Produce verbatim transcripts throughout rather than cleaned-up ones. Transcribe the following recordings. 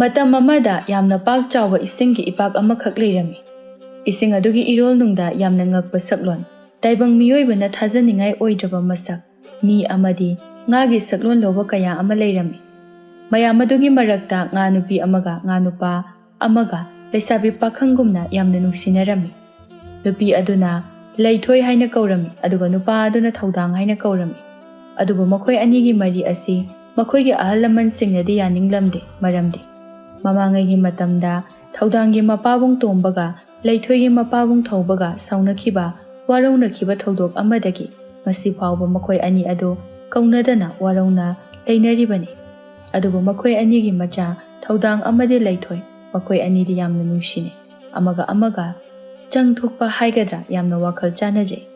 ꯃꯇꯝ ꯑꯃꯗ ꯌꯥꯝꯅ ꯄꯥꯛ ꯆꯥꯎꯕ ꯏꯁꯤꯡꯒꯤ ꯏꯄꯥꯛ ꯑꯃꯈꯛ ꯂꯩꯔꯝꯃꯤ꯫ ꯏꯁꯤꯡ ꯑꯗꯨꯒꯤ ꯏꯔꯣꯜꯅꯨꯡꯗ ꯌꯥꯝꯅ ꯉꯛꯄ ꯁꯛꯂꯣꯟ, ꯇꯥꯏꯕꯪ ꯃꯤꯑꯣꯏꯕꯅ ꯊꯥꯖꯅꯤꯡꯉꯥꯏ ꯑꯣꯏꯗ꯭ꯔꯕ ꯃꯁꯛ, ꯃꯤ ꯑꯃꯗꯤ ꯉꯥꯒꯤ ꯁꯛꯂꯣꯟ ꯂꯧꯕ ꯀꯌꯥ ꯑꯃ ꯂꯩꯔꯝꯃꯤ꯫ ꯃꯌꯥꯝ ꯑꯗꯨꯒꯤ ꯃꯔꯛꯇ ꯉꯥ ꯅꯨꯄꯤ ꯑꯃꯒ ꯉꯥ ꯅꯨꯄꯥ ꯑꯃꯒ ꯂꯩꯁꯥꯕꯤ ꯄꯥꯈꯪꯒꯨꯝꯅ ꯌꯥꯝꯅ ꯅꯨꯡꯁꯤꯅꯔꯝꯃꯤ꯫ ꯅꯨꯄꯤ ꯑꯗꯨꯅ ꯂꯩꯊꯣꯏ ꯍꯥꯏꯅ ꯀꯧꯔꯝꯃꯤ, ꯑꯗꯨꯒ ꯅꯨꯄꯥ ꯑꯗꯨꯅ ꯊꯧꯗꯥꯡ ꯍꯥꯏꯅ ꯀꯧꯔꯝꯃꯤ꯫ ꯑꯗꯨꯕꯨ ꯃꯈꯣꯏ ꯑꯅꯤꯒꯤ ꯃꯔꯤ ꯑꯁꯤ ꯃꯈꯣꯏꯒꯤ ꯑꯍꯜ ꯂꯃꯟꯁꯤꯡꯅꯗꯤ ꯌꯥꯅꯤꯡꯂꯝꯗꯦ꯫ ꯃꯔꯝꯗꯤ ꯃꯃꯥꯡꯉꯩꯒꯤ ꯃꯇꯝꯗ ꯊꯧꯗꯥꯡꯒꯤ ꯃꯄꯥꯕꯨꯡ ꯇꯣꯝꯕꯒ ꯂꯩꯊꯣꯏꯒꯤ ꯃꯄꯥꯕꯨꯡ ꯊꯧꯕꯒ ꯁꯥꯎꯅꯈꯤꯕ, ꯋꯥꯔꯧꯅꯈꯤꯕ ꯊꯧꯗꯣꯛ ꯑꯃꯗꯒꯤ ꯉꯁꯤ ꯐꯥꯎꯕ ꯃꯈꯣꯏ ꯑꯅꯤ ꯑꯗꯨ ꯀꯧꯅꯗꯅ ꯋꯥꯔꯧꯅ ꯂꯩꯅꯔꯤꯕꯅꯤ꯫ ꯑꯗꯨꯕꯨ ꯃꯈꯣꯏ ꯑꯅꯤꯒꯤ ꯃꯆꯥ ꯊꯧꯗꯥꯡ ꯑꯃꯗꯤ ꯂꯩꯊꯣꯏ, ꯃꯈꯣꯏ ꯑꯅꯤꯗꯤ ꯌꯥꯝꯅ ꯅꯨꯡꯁꯤꯅꯩ꯫ ꯑꯃꯒ ꯑꯃꯒ ꯆꯪ ꯊꯣꯛꯄ ꯍꯥꯏꯒꯗ꯭ꯔꯥ, ꯌꯥꯝꯅ ꯋꯥꯈꯜ ꯆꯥꯟꯅꯖꯩ꯫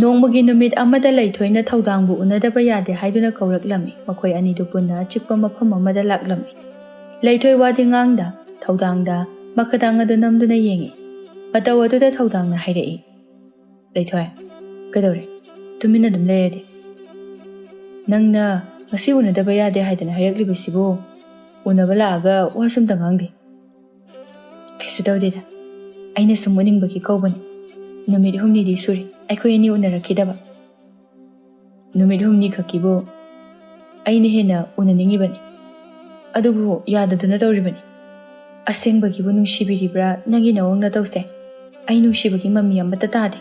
ꯅꯣꯡꯃꯒꯤ ꯅꯨꯃꯤꯠ ꯑꯃꯗ ꯂꯩꯊꯣꯏꯅ ꯊꯧꯗꯥꯡꯕꯨ ꯎꯅꯗꯕ ꯌꯥꯗꯦ ꯍꯥꯏꯗꯨꯅ ꯀꯧꯔꯛꯂꯝꯃꯤ꯫ ꯃꯈꯣꯏ ꯑꯅꯤꯗꯨ ꯄꯨꯟꯅ ꯑꯆꯤꯛꯄ ꯃꯐꯝ ꯑꯃꯗ ꯂꯥꯛꯂꯝꯃꯤ꯫ ꯂꯩꯊꯣꯏ ꯋꯥꯗꯤ ꯉꯥꯡꯗ ꯊꯧꯗꯥꯡꯗ ꯃꯈꯗꯥꯡ ꯑꯗꯨ ꯅꯝꯗꯨꯅ ꯌꯦꯡꯉꯤ꯫ ꯃꯇꯧ ꯑꯗꯨꯗ ꯊꯧꯗꯥꯡꯅ ꯍꯥꯏꯔꯛꯏ, "ꯂꯩꯊꯣꯏ, ꯀꯩꯗꯧꯔꯦ? ꯇꯨꯃꯤꯟꯅ ꯑꯗꯨꯝ ꯂꯩꯔꯗꯤ? ꯅꯪꯅ ꯉꯁꯤ ꯎꯅꯗꯕ ꯌꯥꯗꯦ ꯍꯥꯏꯗꯅ ꯍꯥꯏꯔꯛꯂꯤꯕꯁꯤꯕꯨ ꯎꯅꯕ ꯂꯥꯛꯑꯒ ꯋꯥꯁꯨ ꯑꯝꯇ ꯉꯥꯡꯗꯦ?" "ꯀꯩꯁꯨ ꯇꯧꯗꯦꯗ, ꯑꯩꯅ ꯁꯨꯝ ꯎꯅꯤꯡꯕꯒꯤ ꯀꯧꯕꯅꯤ꯫ ꯅꯨꯃꯤꯠ ꯍꯨꯝꯅꯤꯗꯤ ꯁꯨꯔꯦ ꯑꯩꯈꯣꯏ ꯑꯅꯤ ꯎꯅꯔꯛꯈꯤꯗꯕ꯫ ꯅꯨꯃꯤꯠ ꯍꯨꯝꯅꯤ ꯈꯛꯀꯤꯕꯨ ꯑꯩꯅ ꯍꯦꯟꯅ ꯎꯅꯅꯤꯡꯉꯤꯕꯅꯤ꯫ ꯑꯗꯨꯕꯨ ꯌꯥꯗꯗꯨꯅ ꯇꯧꯔꯤꯕꯅꯤ꯫ ꯑꯁꯦꯡꯕꯒꯤꯕꯨ ꯅꯨꯡꯁꯤꯕꯤꯔꯤꯕ꯭ꯔꯥ ꯅꯪꯒꯤ ꯅꯑꯣꯡ ꯅꯇꯧꯁꯦ? ꯑꯩ ꯅꯨꯡꯁꯤꯕꯒꯤ ꯃꯃꯤ ꯑꯃꯠꯇ ꯇꯥꯗꯦ꯫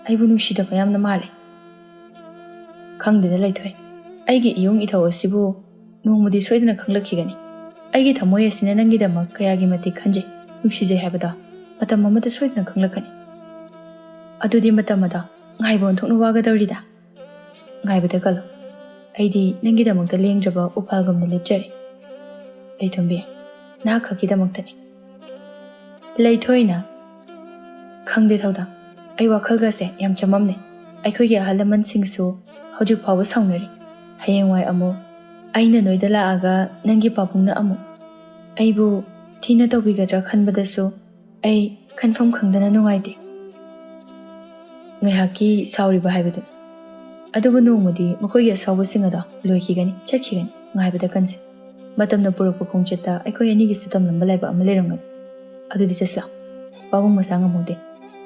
ꯑꯩꯕꯨ ꯅꯨꯡꯁꯤꯗꯕ ꯌꯥꯝꯅ ꯃꯥꯜꯂꯦ꯫ ꯈꯪꯗꯦꯗ ꯂꯩꯊꯣꯏ, ꯑꯩꯒꯤ ꯏꯌꯣꯡ ꯏꯊꯧ ꯑꯁꯤꯕꯨ ꯅꯣꯡꯃꯗꯤ ꯁꯣꯏꯗꯅ ꯈꯪꯂꯛꯈꯤꯒꯅꯤ꯫ ꯑꯩꯒꯤ ꯊꯃꯣꯏ ꯑꯁꯤꯅ ꯅꯪꯒꯤꯗꯃꯛ ꯀꯌꯥꯒꯤ ꯃꯇꯤꯛ ꯈꯟꯖꯩ, ꯅꯨꯡꯁꯤꯖꯩ ꯍꯥꯏꯕꯗꯣ ꯃꯇꯝ ꯑꯃꯗ ꯁꯣꯏꯗꯅ ꯈꯪꯂꯛꯀꯅꯤ꯫ ꯑꯗꯨꯗꯤ ꯃꯇꯝ ꯑꯗꯣ ꯉꯥꯏꯕ ꯑꯣꯟꯊꯣꯛꯅ ꯋꯥꯒꯗꯧꯔꯤꯗ꯫ ꯉꯥꯏꯕꯗ ꯀꯜꯂꯨ꯫ ꯑꯩꯗꯤ ꯅꯪꯒꯤꯗꯃꯛꯇ ꯂꯦꯡꯗ꯭ꯔꯕ ꯎꯄꯥꯜꯒꯨꯝꯅ ꯂꯦꯞꯆꯔꯤ꯫ ꯂꯩꯊꯣꯟꯕꯤ, ꯅꯍꯥꯛ ꯈꯛꯀꯤꯗꯃꯛꯇꯅꯤ꯫" ꯂꯩꯊꯣꯏꯅ, "ꯈꯪꯗꯦ ꯊꯧꯗꯥꯡ, ꯑꯩ ꯋꯥꯈꯜꯒꯁꯦ ꯌꯥꯝ ꯆꯃꯝꯅꯩ꯫ ꯑꯩꯈꯣꯏꯒꯤ ꯑꯍꯜ ꯂꯃꯟꯁꯤꯡꯁꯨ ꯍꯧꯖꯤꯛ ꯐꯥꯎꯕ ꯁꯥꯎꯅꯔꯤ꯫ ꯍꯌꯦꯡꯋꯥꯏ ꯑꯃꯨꯛ ꯑꯩꯅ ꯅꯣꯏꯗ ꯂꯥꯛꯑꯒ ꯅꯪꯒꯤ ꯄꯥꯕꯨꯡꯅ ꯑꯃꯨꯛ ꯑꯩꯕꯨ ꯊꯤꯅ ꯇꯧꯕꯤꯒꯗ꯭ꯔꯥ ꯈꯟꯕꯗꯁꯨ ꯑꯩ ꯈꯟꯐꯝ ꯈꯪꯗꯅ ꯅꯨꯡꯉꯥꯏꯇꯦ꯫" ꯉꯥꯏꯍꯥꯛꯀꯤ ꯁꯥꯎꯔꯤꯕ ꯍꯥꯏꯕꯗꯨꯅꯤ꯫ ꯑꯗꯨꯕꯨ ꯅꯣꯡꯃꯗꯤ ꯃꯈꯣꯏꯒꯤ ꯑꯁꯥꯎꯕꯁꯤꯡ ꯑꯗꯣ ꯂꯣꯏꯈꯤꯒꯅꯤ, ꯆꯠꯈꯤꯒꯅꯤ, ꯉꯥꯏꯕꯗ ꯀꯟꯁꯤ꯫ ꯃꯇꯝꯅ ꯄꯨꯔꯛꯄ ꯈꯣꯡꯆꯠꯇ ꯑꯩꯈꯣꯏ ꯑꯅꯤꯒꯤꯁꯨ ꯇꯝꯂꯝꯕ ꯂꯥꯏꯕꯛ ꯑꯃ ꯂꯩꯔꯝꯒꯅꯤ꯫ ꯑꯗꯨꯗꯤ ꯆꯠꯁꯤ ꯂꯥꯎ꯫ ꯄꯥꯕꯨꯡ ꯃꯁꯥ ꯉꯝꯍꯧꯗꯦ꯫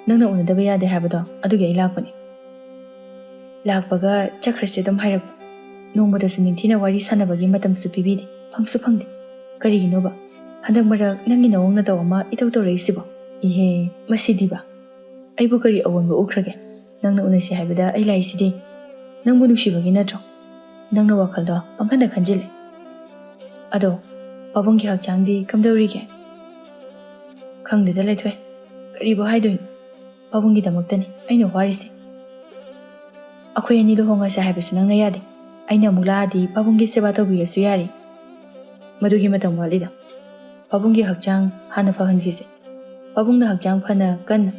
ꯅꯪꯅ ꯎꯅꯗꯕ ꯌꯥꯗꯦ ꯍꯥꯏꯕꯗꯣ ꯑꯗꯨꯒꯤ ꯑꯩ ꯂꯥꯛꯄꯅꯤ꯫ ꯂꯥꯛꯄꯒ ꯆꯠꯈ꯭ꯔꯁꯦ ꯑꯗꯨꯝ ꯍꯥꯏꯔꯛꯄ꯫ ꯅꯣꯡꯃꯇꯁꯨ ꯅꯤꯡꯊꯤꯅ ꯋꯥꯔꯤ ꯁꯥꯟꯅꯕꯒꯤ ꯃꯇꯝꯁꯨ ꯄꯤꯕꯤꯗꯦ꯫ ꯐꯪꯁꯨ ꯐꯪꯗꯦ꯫ ꯀꯔꯤꯒꯤꯅꯣꯕ? ꯍꯟꯗꯛ ꯃꯔꯛ ꯅꯪꯒꯤ ꯅꯑꯣꯡ ꯅꯇꯧ ꯑꯃ ꯏꯇꯧ ꯇꯧꯔꯛꯏꯁꯤꯕꯣ? ꯏꯍꯦ, ꯃꯁꯤꯗꯤꯕ꯫ ꯑꯩꯕꯨ ꯀꯔꯤ ꯑꯑꯣꯟꯕ ꯎꯈ꯭ꯔꯒꯦ? ꯅꯪꯅ ꯎꯅꯁꯤ ꯍꯥꯏꯕꯗ ꯑꯩ ꯂꯥꯛꯏꯁꯤꯗꯤ ꯅꯪꯕꯨ ꯅꯨꯡꯁꯤꯕꯒꯤ ꯅꯠꯇ꯭ꯔꯣ? ꯅꯪꯅ ꯋꯥꯈꯜꯗꯣ ꯄꯪꯈꯟꯗ ꯈꯟꯖꯤꯜꯂꯦ꯫ ꯑꯗꯣ, ꯄꯥꯕꯨꯡꯒꯤ ꯍꯛꯆꯥꯡꯗꯤ ꯀꯝꯗꯧꯔꯤꯒꯦ? ꯈꯪꯗꯦꯗ ꯂꯩꯊꯣꯏ, ꯀꯔꯤꯕꯨ ꯍꯥꯏꯗꯣꯏꯅꯣ? ꯄꯥꯕꯨꯡꯒꯤꯗꯃꯛꯇꯅꯤ ꯑꯩꯅ ꯋꯥꯔꯤꯁꯦ꯫ ꯑꯩꯈꯣꯏ ꯑꯅꯤ ꯂꯨꯍꯣꯡꯉꯁꯦ ꯍꯥꯏꯕꯁꯨ ꯅꯪꯅ ꯌꯥꯗꯦ꯫ ꯑꯩꯅ ꯑꯃꯨꯛ ꯂꯥꯛꯑꯗꯤ ꯄꯥꯕꯨꯡꯒꯤ ꯁꯦꯕꯥ ꯇꯧꯕꯤꯔꯁꯨ ꯌꯥꯔꯤ꯫ ꯃꯗꯨꯒꯤ ꯃꯇꯝ ꯋꯥꯠꯂꯤꯗ꯫ ꯄꯥꯕꯨꯡꯒꯤ ꯍꯛꯆꯥꯡ ꯍꯥꯟꯅ ꯐꯍꯟꯈꯤꯁꯦ꯫ ꯄꯥꯕꯨꯡꯅ ꯍꯛꯆꯥꯡ ꯐꯅ ꯀꯟꯅ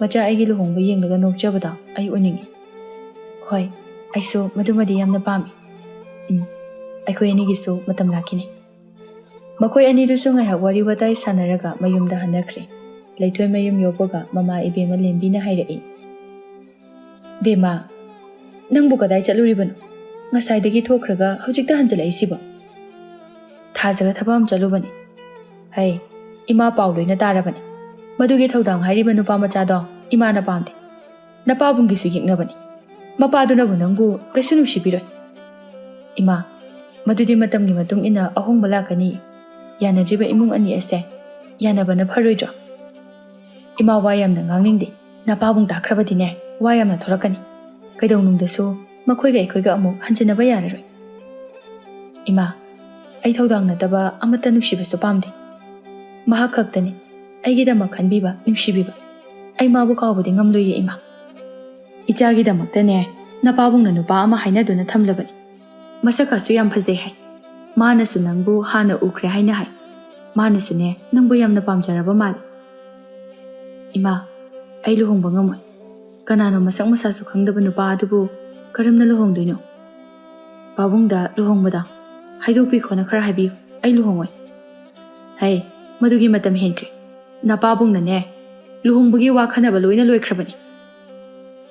ꯃꯆꯥ ꯑꯩꯒꯤ ꯂꯨꯍꯣꯡꯕ ꯌꯦꯡꯂꯒ ꯅꯣꯛꯆꯕꯗꯣ ꯑꯩ ꯎꯅꯤꯡꯉꯤ꯫ ꯍꯣꯏ, ꯑꯩꯁꯨ ꯃꯗꯨꯃꯗꯤ ꯌꯥꯝꯅ ꯄꯥꯝꯃꯤ꯫ ꯎꯝ, ꯑꯩꯈꯣꯏ ꯑꯅꯤꯒꯤꯁꯨ ꯃꯇꯝ ꯂꯥꯛꯈꯤꯅꯤ꯫ ꯃꯈꯣꯏ ꯑꯅꯤꯗꯨꯁꯨ ꯉꯥꯏꯍꯥꯛ ꯋꯥꯔꯤ ꯋꯥꯇꯥꯏ ꯁꯥꯟꯅꯔꯒ ꯃꯌꯨꯝꯗ ꯍꯟꯅꯈ꯭ꯔꯦ꯫ ꯂꯩꯊꯣꯏ ꯃꯌꯨꯝ ꯌꯧꯕꯒ ꯃꯃꯥ ꯏꯕꯦꯝꯃ ꯂꯦꯝꯕꯤꯅ ꯍꯥꯏꯔꯛꯏ, "ꯕꯦꯝꯃ, ꯅꯪꯕꯨ ꯀꯗꯥꯏ ꯆꯠꯂꯨꯔꯤꯕꯅꯣ? ꯉꯁꯥꯏꯗꯒꯤ ꯊꯣꯛꯈ꯭ꯔꯒ ꯍꯧꯖꯤꯛꯇ ꯍꯟꯖꯤꯜꯂꯛꯏꯁꯤꯕꯣ?" "ꯊꯥꯖꯒ ꯊꯕꯛ ꯑꯃ ꯆꯠꯂꯨꯕꯅꯤ꯫ ꯍꯩ, ꯏꯃꯥ ꯄꯥꯎ ꯂꯣꯏꯅ ꯇꯥꯔꯕꯅꯤ꯫ ꯃꯗꯨꯒꯤ ꯊꯧꯗꯥꯡ ꯍꯥꯏꯔꯤꯕ ꯅꯨꯄꯥ ꯃꯆꯥꯗꯣ ꯏꯃꯥꯅ ꯄꯥꯝꯗꯦ꯫ ꯅꯄꯥꯕꯨꯡꯒꯤꯁꯨ ꯌꯦꯛꯅꯕꯅꯤ꯫ ꯃꯄꯥꯗꯨꯅꯕꯨ ꯅꯪꯕꯨ ꯀꯩꯁꯨ ꯅꯨꯡꯁꯤꯕꯤꯔꯣꯏ꯫" "ꯏꯃꯥ, ꯃꯗꯨꯗꯤ ꯃꯇꯝꯒꯤ ꯃꯇꯨꯡ ꯏꯟꯅ ꯑꯍꯣꯡꯕ ꯂꯥꯛꯀꯅꯤ꯫ ꯌꯥꯅꯗ꯭ꯔꯤꯕ ꯏꯃꯨꯡ ꯑꯅꯤ ꯑꯁꯦ ꯌꯥꯅꯕꯅ ꯐꯔꯣꯏꯗ꯭ꯔꯣ?" "ꯏꯃꯥ, ꯋꯥ ꯌꯥꯝꯅ ꯉꯥꯡꯅꯤꯡꯗꯦ꯫ ꯅꯄꯥꯕꯨꯡ ꯇꯥꯈ꯭ꯔꯕꯗꯤꯅꯦ, ꯋꯥ ꯌꯥꯝꯅ ꯊꯣꯔꯛꯀꯅꯤ꯫ ꯀꯩꯗꯧꯅꯨꯡꯗꯁꯨ ꯃꯈꯣꯏꯒ ꯑꯩꯈꯣꯏꯒ ꯑꯃꯨꯛ ꯍꯟꯖꯤꯟꯅꯕ ꯌꯥꯔꯔꯣꯏ꯫" "ꯏꯃꯥ, ꯑꯩ ꯊꯧꯗꯥꯡ ꯅꯠꯇꯕ ꯑꯃꯠꯇ ꯅꯨꯡꯁꯤꯕꯁꯨ ꯄꯥꯝꯗꯦ꯫ ꯃꯍꯥꯛ ꯈꯛꯇꯅꯤ ꯑꯩꯒꯤꯗꯃꯛ ꯈꯟꯕꯤꯕ, ꯅꯨꯡꯁꯤꯕꯤꯕ꯫ ꯑꯩ ꯃꯥꯕꯨ ꯀꯥꯎꯕꯗꯤ ꯉꯝꯂꯣꯏꯌꯦ, ꯏꯃꯥ꯫ ꯏꯆꯥꯒꯤꯗꯃꯛꯇꯅꯦ ꯅꯄꯥꯕꯨꯡꯅ ꯅꯨꯄꯥ ꯑꯃ ꯍꯥꯏꯅꯗꯨꯅ ꯊꯝꯂꯕꯅꯤ꯫ ꯃꯁꯛ ꯀꯥꯁꯨ ꯌꯥꯝ ꯐꯖꯩ ꯍꯥꯏ꯫ ꯃꯥꯅꯁꯨ ꯅꯪꯕꯨ ꯍꯥꯟꯅ ꯎꯈ꯭ꯔꯦ ꯍꯥꯏꯅ ꯍꯥꯏ꯫ ꯃꯥꯅꯁꯨꯅꯦ ꯅꯪꯕꯨ ꯌꯥꯝꯅ ꯄꯥꯝꯖꯔꯕ ꯃꯥꯜꯂꯤ꯫" "ꯏꯃꯥ, ꯑꯩ ꯂꯨꯍꯣꯡꯕ ꯉꯝꯃꯣꯏ꯫ ꯀꯅꯥꯅꯣ ꯃꯁꯛ ꯃꯁꯥꯁꯨ ꯈꯪꯗꯕ ꯅꯨꯄꯥ ꯑꯗꯨꯕꯨ ꯀꯔꯝꯅ ꯂꯨꯍꯣꯡꯗꯣꯏꯅꯣ? ꯄꯥꯕꯨꯡꯗ ꯂꯨꯍꯣꯡꯕꯗ ꯍꯥꯏꯗꯣꯛꯄꯤꯈꯣꯅ ꯈꯔ ꯍꯥꯏꯕꯤꯌꯨ꯫ ꯑꯩ ꯂꯨꯍꯣꯡꯉꯣꯏ꯫" "ꯍꯩ, ꯃꯗꯨꯒꯤ ꯃꯇꯝ ꯍꯦꯟꯈ꯭ꯔꯦ꯫ ꯅꯄꯥꯕꯨꯡꯅꯅꯦ ꯂꯨꯍꯣꯡꯕꯒꯤ ꯋꯥ ꯈꯟꯅꯕ ꯂꯣꯏꯅ ꯂꯣꯏꯈ꯭ꯔꯕꯅꯤ꯫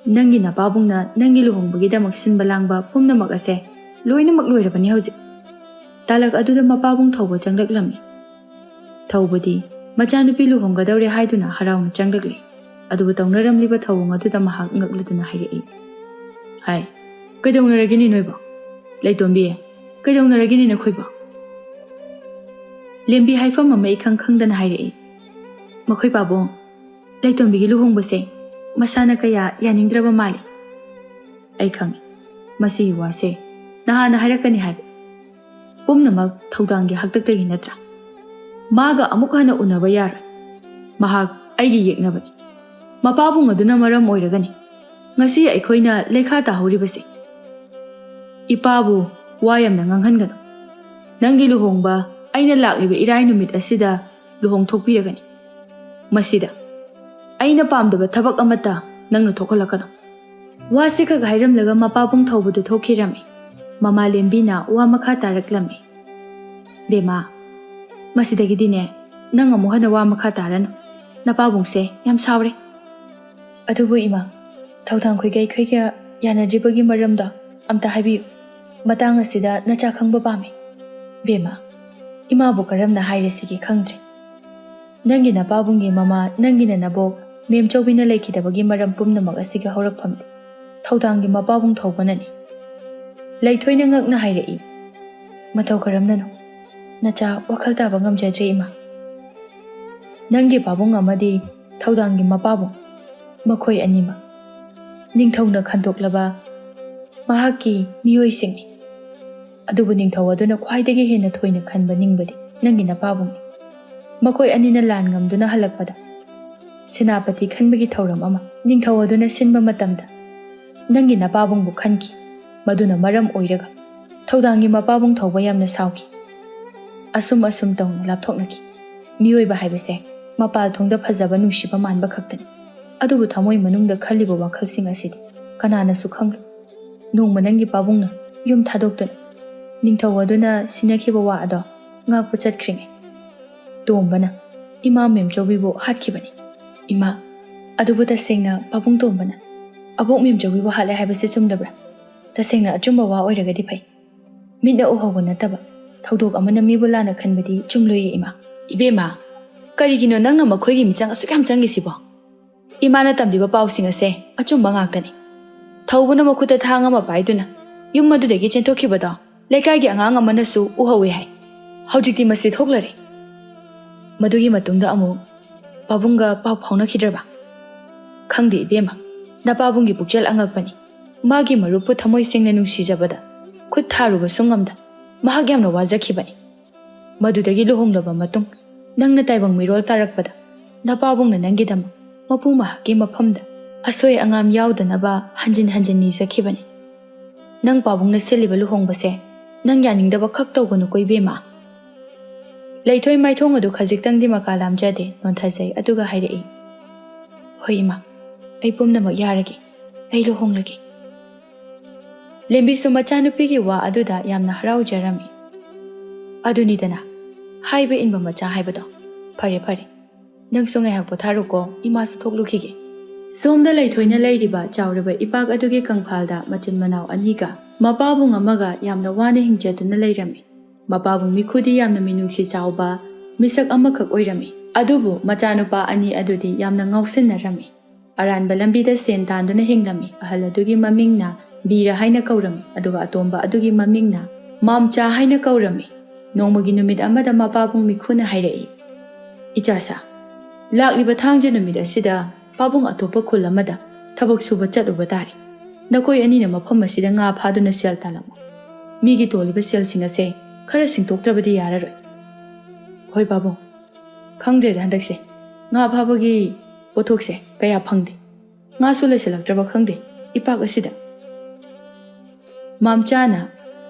ꯅꯪꯒꯤ ꯅꯄꯥꯕꯨꯡꯅ ꯅꯪꯒꯤ ꯂꯨꯍꯣꯡꯕꯒꯤꯗꯃꯛ ꯁꯤꯟꯕ ꯂꯥꯡꯕ ꯄꯨꯝꯅꯃꯛ ꯑꯁꯦ ꯂꯣꯏꯅꯃꯛ ꯂꯣꯏꯔꯕꯅꯤ ꯍꯧꯖꯤꯛ꯫" ꯇꯥꯂꯛ ꯑꯗꯨꯗ ꯃꯄꯥꯕꯨꯡ ꯊꯧꯕ ꯆꯪꯂꯛꯂꯝꯃꯤ꯫ ꯊꯧꯕꯗꯤ ꯃꯆꯥꯅꯨꯄꯤ ꯂꯨꯍꯣꯡꯒꯗꯧꯔꯦ ꯍꯥꯏꯗꯨꯅ ꯍꯔꯥꯎꯅ ꯆꯪꯂꯛꯂꯤ꯫ ꯑꯗꯨꯕꯨ ꯇꯧꯅꯔꯝꯂꯤꯕ ꯊꯧꯑꯣꯡ ꯑꯗꯨꯗ ꯃꯍꯥꯛ ꯉꯛꯂꯗꯨꯅ ꯍꯥꯏꯔꯛꯏ, "ꯍꯥꯏ, ꯀꯩꯗꯧꯅꯔꯒꯦꯅꯦ ꯅꯣꯏꯕꯣ? ꯂꯩꯇꯣꯝꯕꯤ, ꯀꯩꯗꯧꯅꯔꯒꯦꯅꯦ ꯅꯈꯣꯏꯕꯣ?" ꯂꯦꯝꯕꯤ ꯍꯥꯏꯐꯝ ꯑꯃ ꯏꯈꯪ ꯈꯪꯗꯅ ꯍꯥꯏꯔꯛꯏ, "ꯃꯈꯣꯏ ꯄꯥꯕꯨꯡ, ꯂꯩꯇꯣꯝꯕꯤꯒꯤ ꯂꯨꯍꯣꯡꯕꯁꯦ ꯃꯁꯥꯅ ꯀꯌꯥ ꯌꯥꯅꯤꯡꯗ꯭ꯔꯕ ꯃꯥꯜꯂꯤ꯫ ꯑꯩ ꯈꯪꯏ, ꯃꯁꯤꯒꯤ ꯋꯥꯁꯦ ꯅꯍꯥꯟꯅ ꯍꯥꯏꯔꯛꯀꯅꯤ ꯍꯥꯏꯕ꯫ ꯄꯨꯝꯅꯃꯛ ꯊꯧꯗꯥꯡꯒꯤ ꯍꯥꯛꯇꯛꯇꯒꯤ ꯅꯠꯇ꯭ꯔꯥ? ꯃꯥꯒ ꯑꯃꯨꯛ ꯍꯟꯅ ꯎꯅꯕ ꯌꯥꯔꯣꯏ꯫ ꯃꯍꯥꯛ ꯑꯩꯒꯤ ꯌꯦꯛꯅꯕꯅꯤ꯫ ꯃꯄꯥꯕꯨꯡ ꯑꯗꯨꯅ ꯃꯔꯝ ꯑꯣꯏꯔꯒꯅꯤ ꯉꯁꯤ ꯑꯩꯈꯣꯏꯅ ꯂꯩꯈꯥ ꯇꯥꯍꯧꯔꯤꯕꯁꯦ꯫ ꯏꯄꯥꯕꯨ ꯋꯥ ꯌꯥꯝꯅ ꯉꯥꯡꯍꯟꯒꯅꯨ꯫ ꯅꯪꯒꯤ ꯂꯨꯍꯣꯡꯕ ꯑꯩꯅ ꯂꯥꯛꯂꯤꯕ ꯏꯔꯥꯏ ꯅꯨꯃꯤꯠ ꯑꯁꯤꯗ ꯂꯨꯍꯣꯡꯊꯣꯛꯄꯤꯔꯒꯅꯤ꯫ ꯃꯁꯤꯗ ꯑꯩꯅ ꯄꯥꯝꯗꯕ ꯊꯕꯛ ꯑꯃꯠꯇ ꯅꯪꯅ ꯊꯣꯛꯍꯜꯂꯛꯀꯅꯨ꯫" ꯋꯥꯁꯤ ꯈꯛ ꯍꯥꯏꯔꯝꯂꯒ ꯃꯄꯥꯕꯨꯡ ꯊꯧꯕꯗꯨ ꯊꯣꯛꯈꯤꯔꯝꯃꯤ꯫ ꯃꯃꯥ ꯂꯦꯝꯕꯤꯅ ꯋꯥ ꯃꯈꯥ ꯇꯥꯔꯛꯂꯝꯃꯤ, "ꯕꯦꯝꯃ, ꯃꯁꯤꯗꯒꯤꯗꯤꯅꯦ ꯅꯪ ꯑꯃꯨꯛ ꯍꯟꯅ ꯋꯥ ꯃꯈꯥ ꯇꯥꯔꯅꯨ꯫ ꯅꯄꯥꯕꯨꯡꯁꯦ ꯌꯥꯝ ꯁꯥꯎꯔꯦ꯫" "ꯑꯗꯨꯕꯨ ꯏꯃꯥ, ꯊꯧꯗꯥꯡ ꯈꯣꯏꯒ ꯑꯩꯈꯣꯏꯒ ꯌꯥꯅꯗ꯭ꯔꯤꯕꯒꯤ ꯃꯔꯝꯗꯣ ꯑꯝꯇ ꯍꯥꯏꯕꯤꯌꯨ꯫ ꯃꯇꯥꯡ ꯑꯁꯤꯗ ꯅꯆꯥ ꯈꯪꯕ ꯄꯥꯝꯃꯤ꯫" "ꯕꯦꯝꯃ, ꯏꯃꯥꯕꯨ ꯀꯔꯝꯅ ꯍꯥꯏꯔꯁꯤꯒꯦ ꯈꯪꯗ꯭ꯔꯦ꯫ ꯅꯪꯒꯤ ꯅꯄꯥꯕꯨꯡꯒꯤ ꯃꯃꯥ, ꯅꯪꯒꯤ ꯅꯅꯕꯣꯛ ꯃꯦꯝꯆꯧꯕꯤꯅ ꯂꯩꯈꯤꯗꯕꯒꯤ ꯃꯔꯝ ꯄꯨꯝꯅꯃꯛ ꯑꯁꯤꯒꯤ ꯍꯧꯔꯛꯐꯝꯗꯤ ꯊꯧꯗꯥꯡꯒꯤ ꯃꯄꯥꯕꯨꯡ ꯊꯧꯕꯅꯅꯤ꯫" ꯂꯩꯊꯣꯏꯅ ꯉꯛꯅ ꯍꯥꯏꯔꯛꯏ, "ꯃꯇꯧ ꯀꯔꯝꯅꯅꯣ? ꯅꯆꯥ ꯋꯥꯈꯜ ꯇꯥꯕ ꯉꯝꯖꯗ꯭ꯔꯦ ꯏꯃꯥ꯫ ꯅꯪꯒꯤ ꯄꯥꯕꯨꯡ ꯑꯃꯗꯤ ꯊꯧꯗꯥꯡꯒꯤ ꯃꯄꯥꯕꯨꯡ, ꯃꯈꯣꯏ ꯑꯅꯤꯃꯛ ꯅꯤꯡꯊꯧꯅ ꯈꯟꯗꯣꯛꯂꯕ ꯃꯍꯥꯛꯀꯤ ꯃꯤꯑꯣꯏꯁꯤꯡꯅꯤ꯫ ꯑꯗꯨꯕꯨ ꯅꯤꯡꯊꯧ ꯑꯗꯨꯅ ꯈ꯭ꯋꯥꯏꯗꯒꯤ ꯍꯦꯟꯅ ꯊꯣꯏꯅ ꯈꯟꯕ ꯅꯤꯡꯕꯗꯤ ꯅꯪꯒꯤ ꯅꯄꯥꯕꯨꯡꯅꯤ꯫ ꯃꯈꯣꯏ ꯑꯅꯤꯅ ꯂꯥꯟ ꯉꯝꯗꯨꯅ ꯍꯜꯂꯛꯄꯗ ꯁꯦꯅꯥꯄꯇꯤ ꯈꯟꯕꯒꯤ ꯊꯧꯔꯝ ꯑꯃ ꯅꯤꯡꯊꯧ ꯑꯗꯨꯅ ꯁꯤꯟꯕ ꯃꯇꯝꯗ ꯅꯪꯒꯤ ꯅꯄꯥꯕꯨꯡꯕꯨ ꯈꯟꯈꯤ꯫ ꯃꯗꯨꯅ ꯃꯔꯝ ꯑꯣꯏꯔꯒ ꯊꯧꯗꯥꯡꯒꯤ ꯃꯄꯥꯕꯨꯡ ꯊꯧꯕ ꯌꯥꯝꯅ ꯁꯥꯎꯈꯤ꯫ ꯑꯁꯨꯝ ꯑꯁꯨꯝ ꯇꯧꯅ ꯂꯥꯞꯊꯣꯛꯅꯈꯤ꯫ ꯃꯤꯑꯣꯏꯕ ꯍꯥꯏꯕꯁꯦ ꯃꯄꯥꯜ ꯊꯣꯡꯗ ꯐꯖꯕ ꯅꯨꯡꯁꯤꯕ ꯃꯥꯟꯕ ꯈꯛꯇꯅꯤ꯫ ꯑꯗꯨꯕꯨ ꯊꯃꯣꯏ ꯃꯅꯨꯡꯗ ꯈꯜꯂꯤꯕ ꯋꯥꯈꯜꯁꯤꯡ ꯑꯁꯤꯗꯤ ꯀꯅꯥꯅꯁꯨ ꯈꯪꯂꯣꯏ꯫ ꯅꯣꯡꯃ ꯅꯪꯒꯤ ꯄꯥꯕꯨꯡꯅ ꯌꯨꯝ ꯊꯥꯗꯣꯛꯇꯨꯅ ꯅꯤꯡꯊꯧ ꯑꯗꯨꯅ ꯁꯤꯟꯅꯈꯤꯕ ꯋꯥ ꯑꯗꯣ ꯉꯥꯛꯄ ꯆꯠꯈ꯭ꯔꯤꯉꯩ ꯇꯣꯝꯕꯅ ꯏꯃꯥ ꯃꯦꯝꯆꯧꯕꯤꯕꯨ ꯍꯥꯠꯈꯤꯕꯅꯤ꯫" "ꯏꯃꯥ, ꯑꯗꯨꯕꯨ ꯇꯁꯦꯡꯅ ꯄꯥꯕꯨꯡ ꯇꯣꯝꯕꯅ ꯑꯕꯣꯛ ꯃꯦꯝꯆꯧꯕꯤꯕꯨ ꯍꯥꯠꯂꯦ ꯍꯥꯏꯕꯁꯤ ꯆꯨꯝꯗꯕ꯭ꯔꯥ? ꯇꯁꯦꯡꯅ ꯑꯆꯨꯝꯕ ꯋꯥ ꯑꯣꯏꯔꯒꯗꯤ ꯐꯩ꯫ ꯃꯤꯠꯅ ꯎꯍꯧꯕ ꯅꯠꯇꯕ ꯊꯧꯗꯣꯛ ꯑꯃꯅ ꯃꯤꯕꯨ ꯂꯥꯟꯅ ꯈꯟꯕꯗꯤ ꯆꯨꯝꯂꯣꯏꯌꯦ, ꯏꯃꯥ꯫ ꯏꯕꯦꯝꯃ, ꯀꯔꯤꯒꯤꯅꯣ ꯅꯪꯅ ꯃꯈꯣꯏꯒꯤ ꯃꯤꯆꯪ ꯑꯁꯨꯛ ꯌꯥꯝ ꯆꯪꯉꯤꯁꯤꯕꯣ? ꯏꯃꯥꯅ ꯇꯝꯂꯤꯕ ꯄꯥꯎꯁꯤꯡ ꯑꯁꯦ ꯑꯆꯨꯝꯕ ꯉꯥꯛꯇꯅꯤ꯫ ꯊꯧꯕꯅ ꯃꯈꯨꯠꯇ ꯊꯥꯡ ꯑꯃ ꯄꯥꯏꯗꯨꯅ ꯌꯨꯝ ꯑꯗꯨꯗꯒꯤ ꯆꯦꯟꯊꯣꯛꯈꯤꯕꯗꯣ ꯂꯩꯀꯥꯏꯒꯤ ꯑꯉꯥꯡ ꯑꯃꯅꯁꯨ ꯎꯍꯧꯏ ꯍꯥꯏ꯫ ꯍꯧꯖꯤꯛꯇꯤ ꯃꯁꯤ ꯊꯣꯛꯂꯔꯦ꯫ ꯃꯗꯨꯒꯤ ꯃꯇꯨꯡꯗ ꯑꯃꯨꯛ ꯄꯥꯕꯨꯡꯒ ꯄꯥꯎ ꯐꯥꯎꯅꯈꯤꯗ꯭ꯔꯕ? ꯈꯪꯗꯦ ꯏꯕꯦꯝꯃ, ꯅꯄꯥꯕꯨꯡꯒꯤ ꯄꯨꯛꯆꯦꯜ ꯑꯉꯛꯄꯅꯤ꯫ ꯃꯥꯒꯤ ꯃꯔꯨꯞꯄꯨ ꯊꯃꯣꯏ ꯁꯦꯡꯅ ꯅꯨꯡꯁꯤꯖꯕꯗ ꯈꯨꯠ ꯊꯥꯔꯨꯕꯁꯨ ꯉꯝꯗ ꯃꯍꯥꯛ ꯌꯥꯝꯅ ꯋꯥꯖꯈꯤꯕꯅꯤ꯫ ꯃꯗꯨꯗꯒꯤ ꯂꯨꯍꯣꯡꯂꯕ ꯃꯇꯨꯡ ꯅꯪꯅ ꯇꯥꯏꯕꯪ ꯃꯤꯔꯣꯜ ꯇꯥꯔꯛꯄꯗ ꯅꯄꯥꯕꯨꯡꯅ ꯅꯪꯒꯤꯗꯃꯛ ꯃꯄꯨ ꯃꯍꯥꯛꯀꯤ ꯃꯐꯝꯗ ꯑꯁꯣꯏ ꯑꯉꯥꯝ ꯌꯥꯎꯗꯅꯕ ꯍꯟꯖꯤꯟ ꯍꯟꯖꯤꯟ ꯅꯤꯖꯈꯤꯕꯅꯤ꯫ ꯅꯪ ꯄꯥꯕꯨꯡꯅ ꯁꯤꯜꯂꯤꯕ ꯂꯨꯍꯣꯡꯕꯁꯦ ꯅꯪ ꯌꯥꯅꯤꯡꯗꯕ ꯈꯛ ꯇꯧꯒꯅꯨꯀꯣ ꯏꯕꯦꯝꯃ꯫ ꯂꯩꯊꯣꯏ ꯃꯥꯏꯊꯣꯡ ꯑꯗꯨ ꯈꯖꯤꯛꯇꯪꯗꯤ ꯃꯀꯥ ꯂꯥꯝꯖꯗꯦ ꯅꯣꯟꯊꯖꯩ, ꯑꯗꯨꯒ ꯍꯥꯏꯔꯛꯏ, "ꯍꯣꯏ ꯏꯃꯥ, ꯑꯩ ꯄꯨꯝꯅꯃꯛ ꯌꯥꯔꯒꯦ, ꯑꯩ ꯂꯨꯍꯣꯡꯂꯒꯦ꯫" ꯂꯦꯝꯕꯤꯁꯨ ꯃꯆꯥꯅꯨꯄꯤꯒꯤ ꯋꯥ ꯑꯗꯨꯗ ꯌꯥꯝꯅ ꯍꯔꯥꯎꯖꯔꯝꯃꯤ꯫ ꯑꯗꯨꯅꯤꯗꯅ, ꯍꯥꯏꯕ ꯏꯟꯕ ꯃꯆꯥ ꯍꯥꯏꯕꯗꯣ꯫ ꯐꯔꯦ ꯐꯔꯦ, ꯅꯪꯁꯨ ꯉꯥꯏꯍꯥꯛ ꯄꯣꯊꯥꯔꯨꯀꯣ, ꯏꯃꯥꯁꯨ ꯊꯣꯛꯂꯨꯈꯤꯒꯦ꯫ ꯁꯣꯝꯗ ꯂꯩꯊꯣꯏꯅ ꯂꯩꯔꯤꯕ ꯆꯥꯎꯔꯕ ꯏꯄꯥꯛ ꯑꯗꯨꯒꯤ ꯀꯪꯐꯥꯜꯗ ꯃꯆꯤꯟ ꯃꯅꯥꯎ ꯑꯅꯤꯒ ꯃꯄꯥꯕꯨꯡ ꯑꯃꯒ ꯌꯥꯝꯅ ꯋꯥꯅ ꯍꯤꯡꯖꯗꯨꯅ ꯂꯩꯔꯝꯃꯤ꯫ ꯃꯄꯥꯕꯨꯡ ꯃꯤꯈꯨꯗꯤ ꯌꯥꯝꯅ ꯃꯤꯅꯨꯡꯁꯤ ꯆꯥꯎꯕ ꯃꯤꯁꯛ ꯑꯃꯈꯛ ꯑꯣꯏꯔꯝꯃꯤ꯫ ꯑꯗꯨꯕꯨ ꯃꯆꯥꯅꯨꯄꯥ ꯑꯅꯤ ꯑꯗꯨꯗꯤ ꯌꯥꯝꯅ ꯉꯥꯎꯁꯤꯟꯅꯔꯝꯃꯤ꯫ ꯑꯔꯥꯟꯕ ꯂꯝꯕꯤꯗ ꯁꯦꯟ ꯇꯥꯟꯗꯨꯅ ꯍꯤꯡꯂꯝꯃꯤ꯫ ꯑꯍꯜ ꯑꯗꯨꯒꯤ ꯃꯃꯤꯡꯅ ꯕꯤꯔ ꯍꯥꯏꯅ ꯀꯧꯔꯝꯃꯤ, ꯑꯗꯨꯒ ꯑꯇꯣꯝꯕ ꯑꯗꯨꯒꯤ ꯃꯃꯤꯡꯅ ꯃꯥꯝꯆꯥ ꯍꯥꯏꯅ ꯀꯧꯔꯝꯃꯤ꯫ ꯅꯣꯡꯃꯒꯤ ꯅꯨꯃꯤꯠ ꯑꯃꯗ ꯃꯄꯥꯕꯨꯡ ꯃꯤꯈꯨꯅ ꯍꯥꯏꯔꯛꯏ, "ꯏꯆꯥꯁꯥ, ꯂꯥꯛꯂꯤꯕ ꯊꯥꯡꯖ ꯅꯨꯃꯤꯠ ꯑꯁꯤꯗ ꯄꯥꯕꯨꯡ ꯑꯇꯣꯞꯄ ꯈꯨꯜ ꯑꯃꯗ ꯊꯕꯛ ꯁꯨꯕ ꯆꯠꯂꯨꯕ ꯇꯥꯔꯦ꯫ ꯅꯈꯣꯏ ꯑꯅꯤꯅ ꯃꯐꯝ ꯑꯁꯤꯗ ꯉꯥ ꯐꯥꯗꯨꯅ ꯁꯦꯜ ꯇꯥꯜꯂꯝꯃꯨ꯫ ꯃꯤꯒꯤ ꯇꯣꯜꯂꯤꯕ ꯁꯦꯜꯁꯤꯡ ꯑꯁꯦ ꯈꯔ ꯁꯤꯡꯗꯣꯛꯇ꯭ꯔꯕꯗꯤ ꯌꯥꯔꯔꯣꯏ꯫" "ꯍꯣꯏ ꯄꯥꯕꯨꯡ, ꯈꯪꯗ꯭ꯔꯦꯗ ꯍꯟꯗꯛꯁꯦ꯫ ꯉꯥ ꯐꯥꯕꯒꯤ ꯄꯣꯠꯊꯣꯛꯁꯦ ꯀꯌꯥ ꯐꯪꯗꯦ꯫ ꯉꯥꯁꯨ ꯂꯩꯁꯤꯜꯂꯛꯇ꯭ꯔꯕ ꯈꯪꯗꯦ ꯏꯄꯥꯛ ꯑꯁꯤꯗ꯫" ꯃꯥꯝꯆꯥꯅ,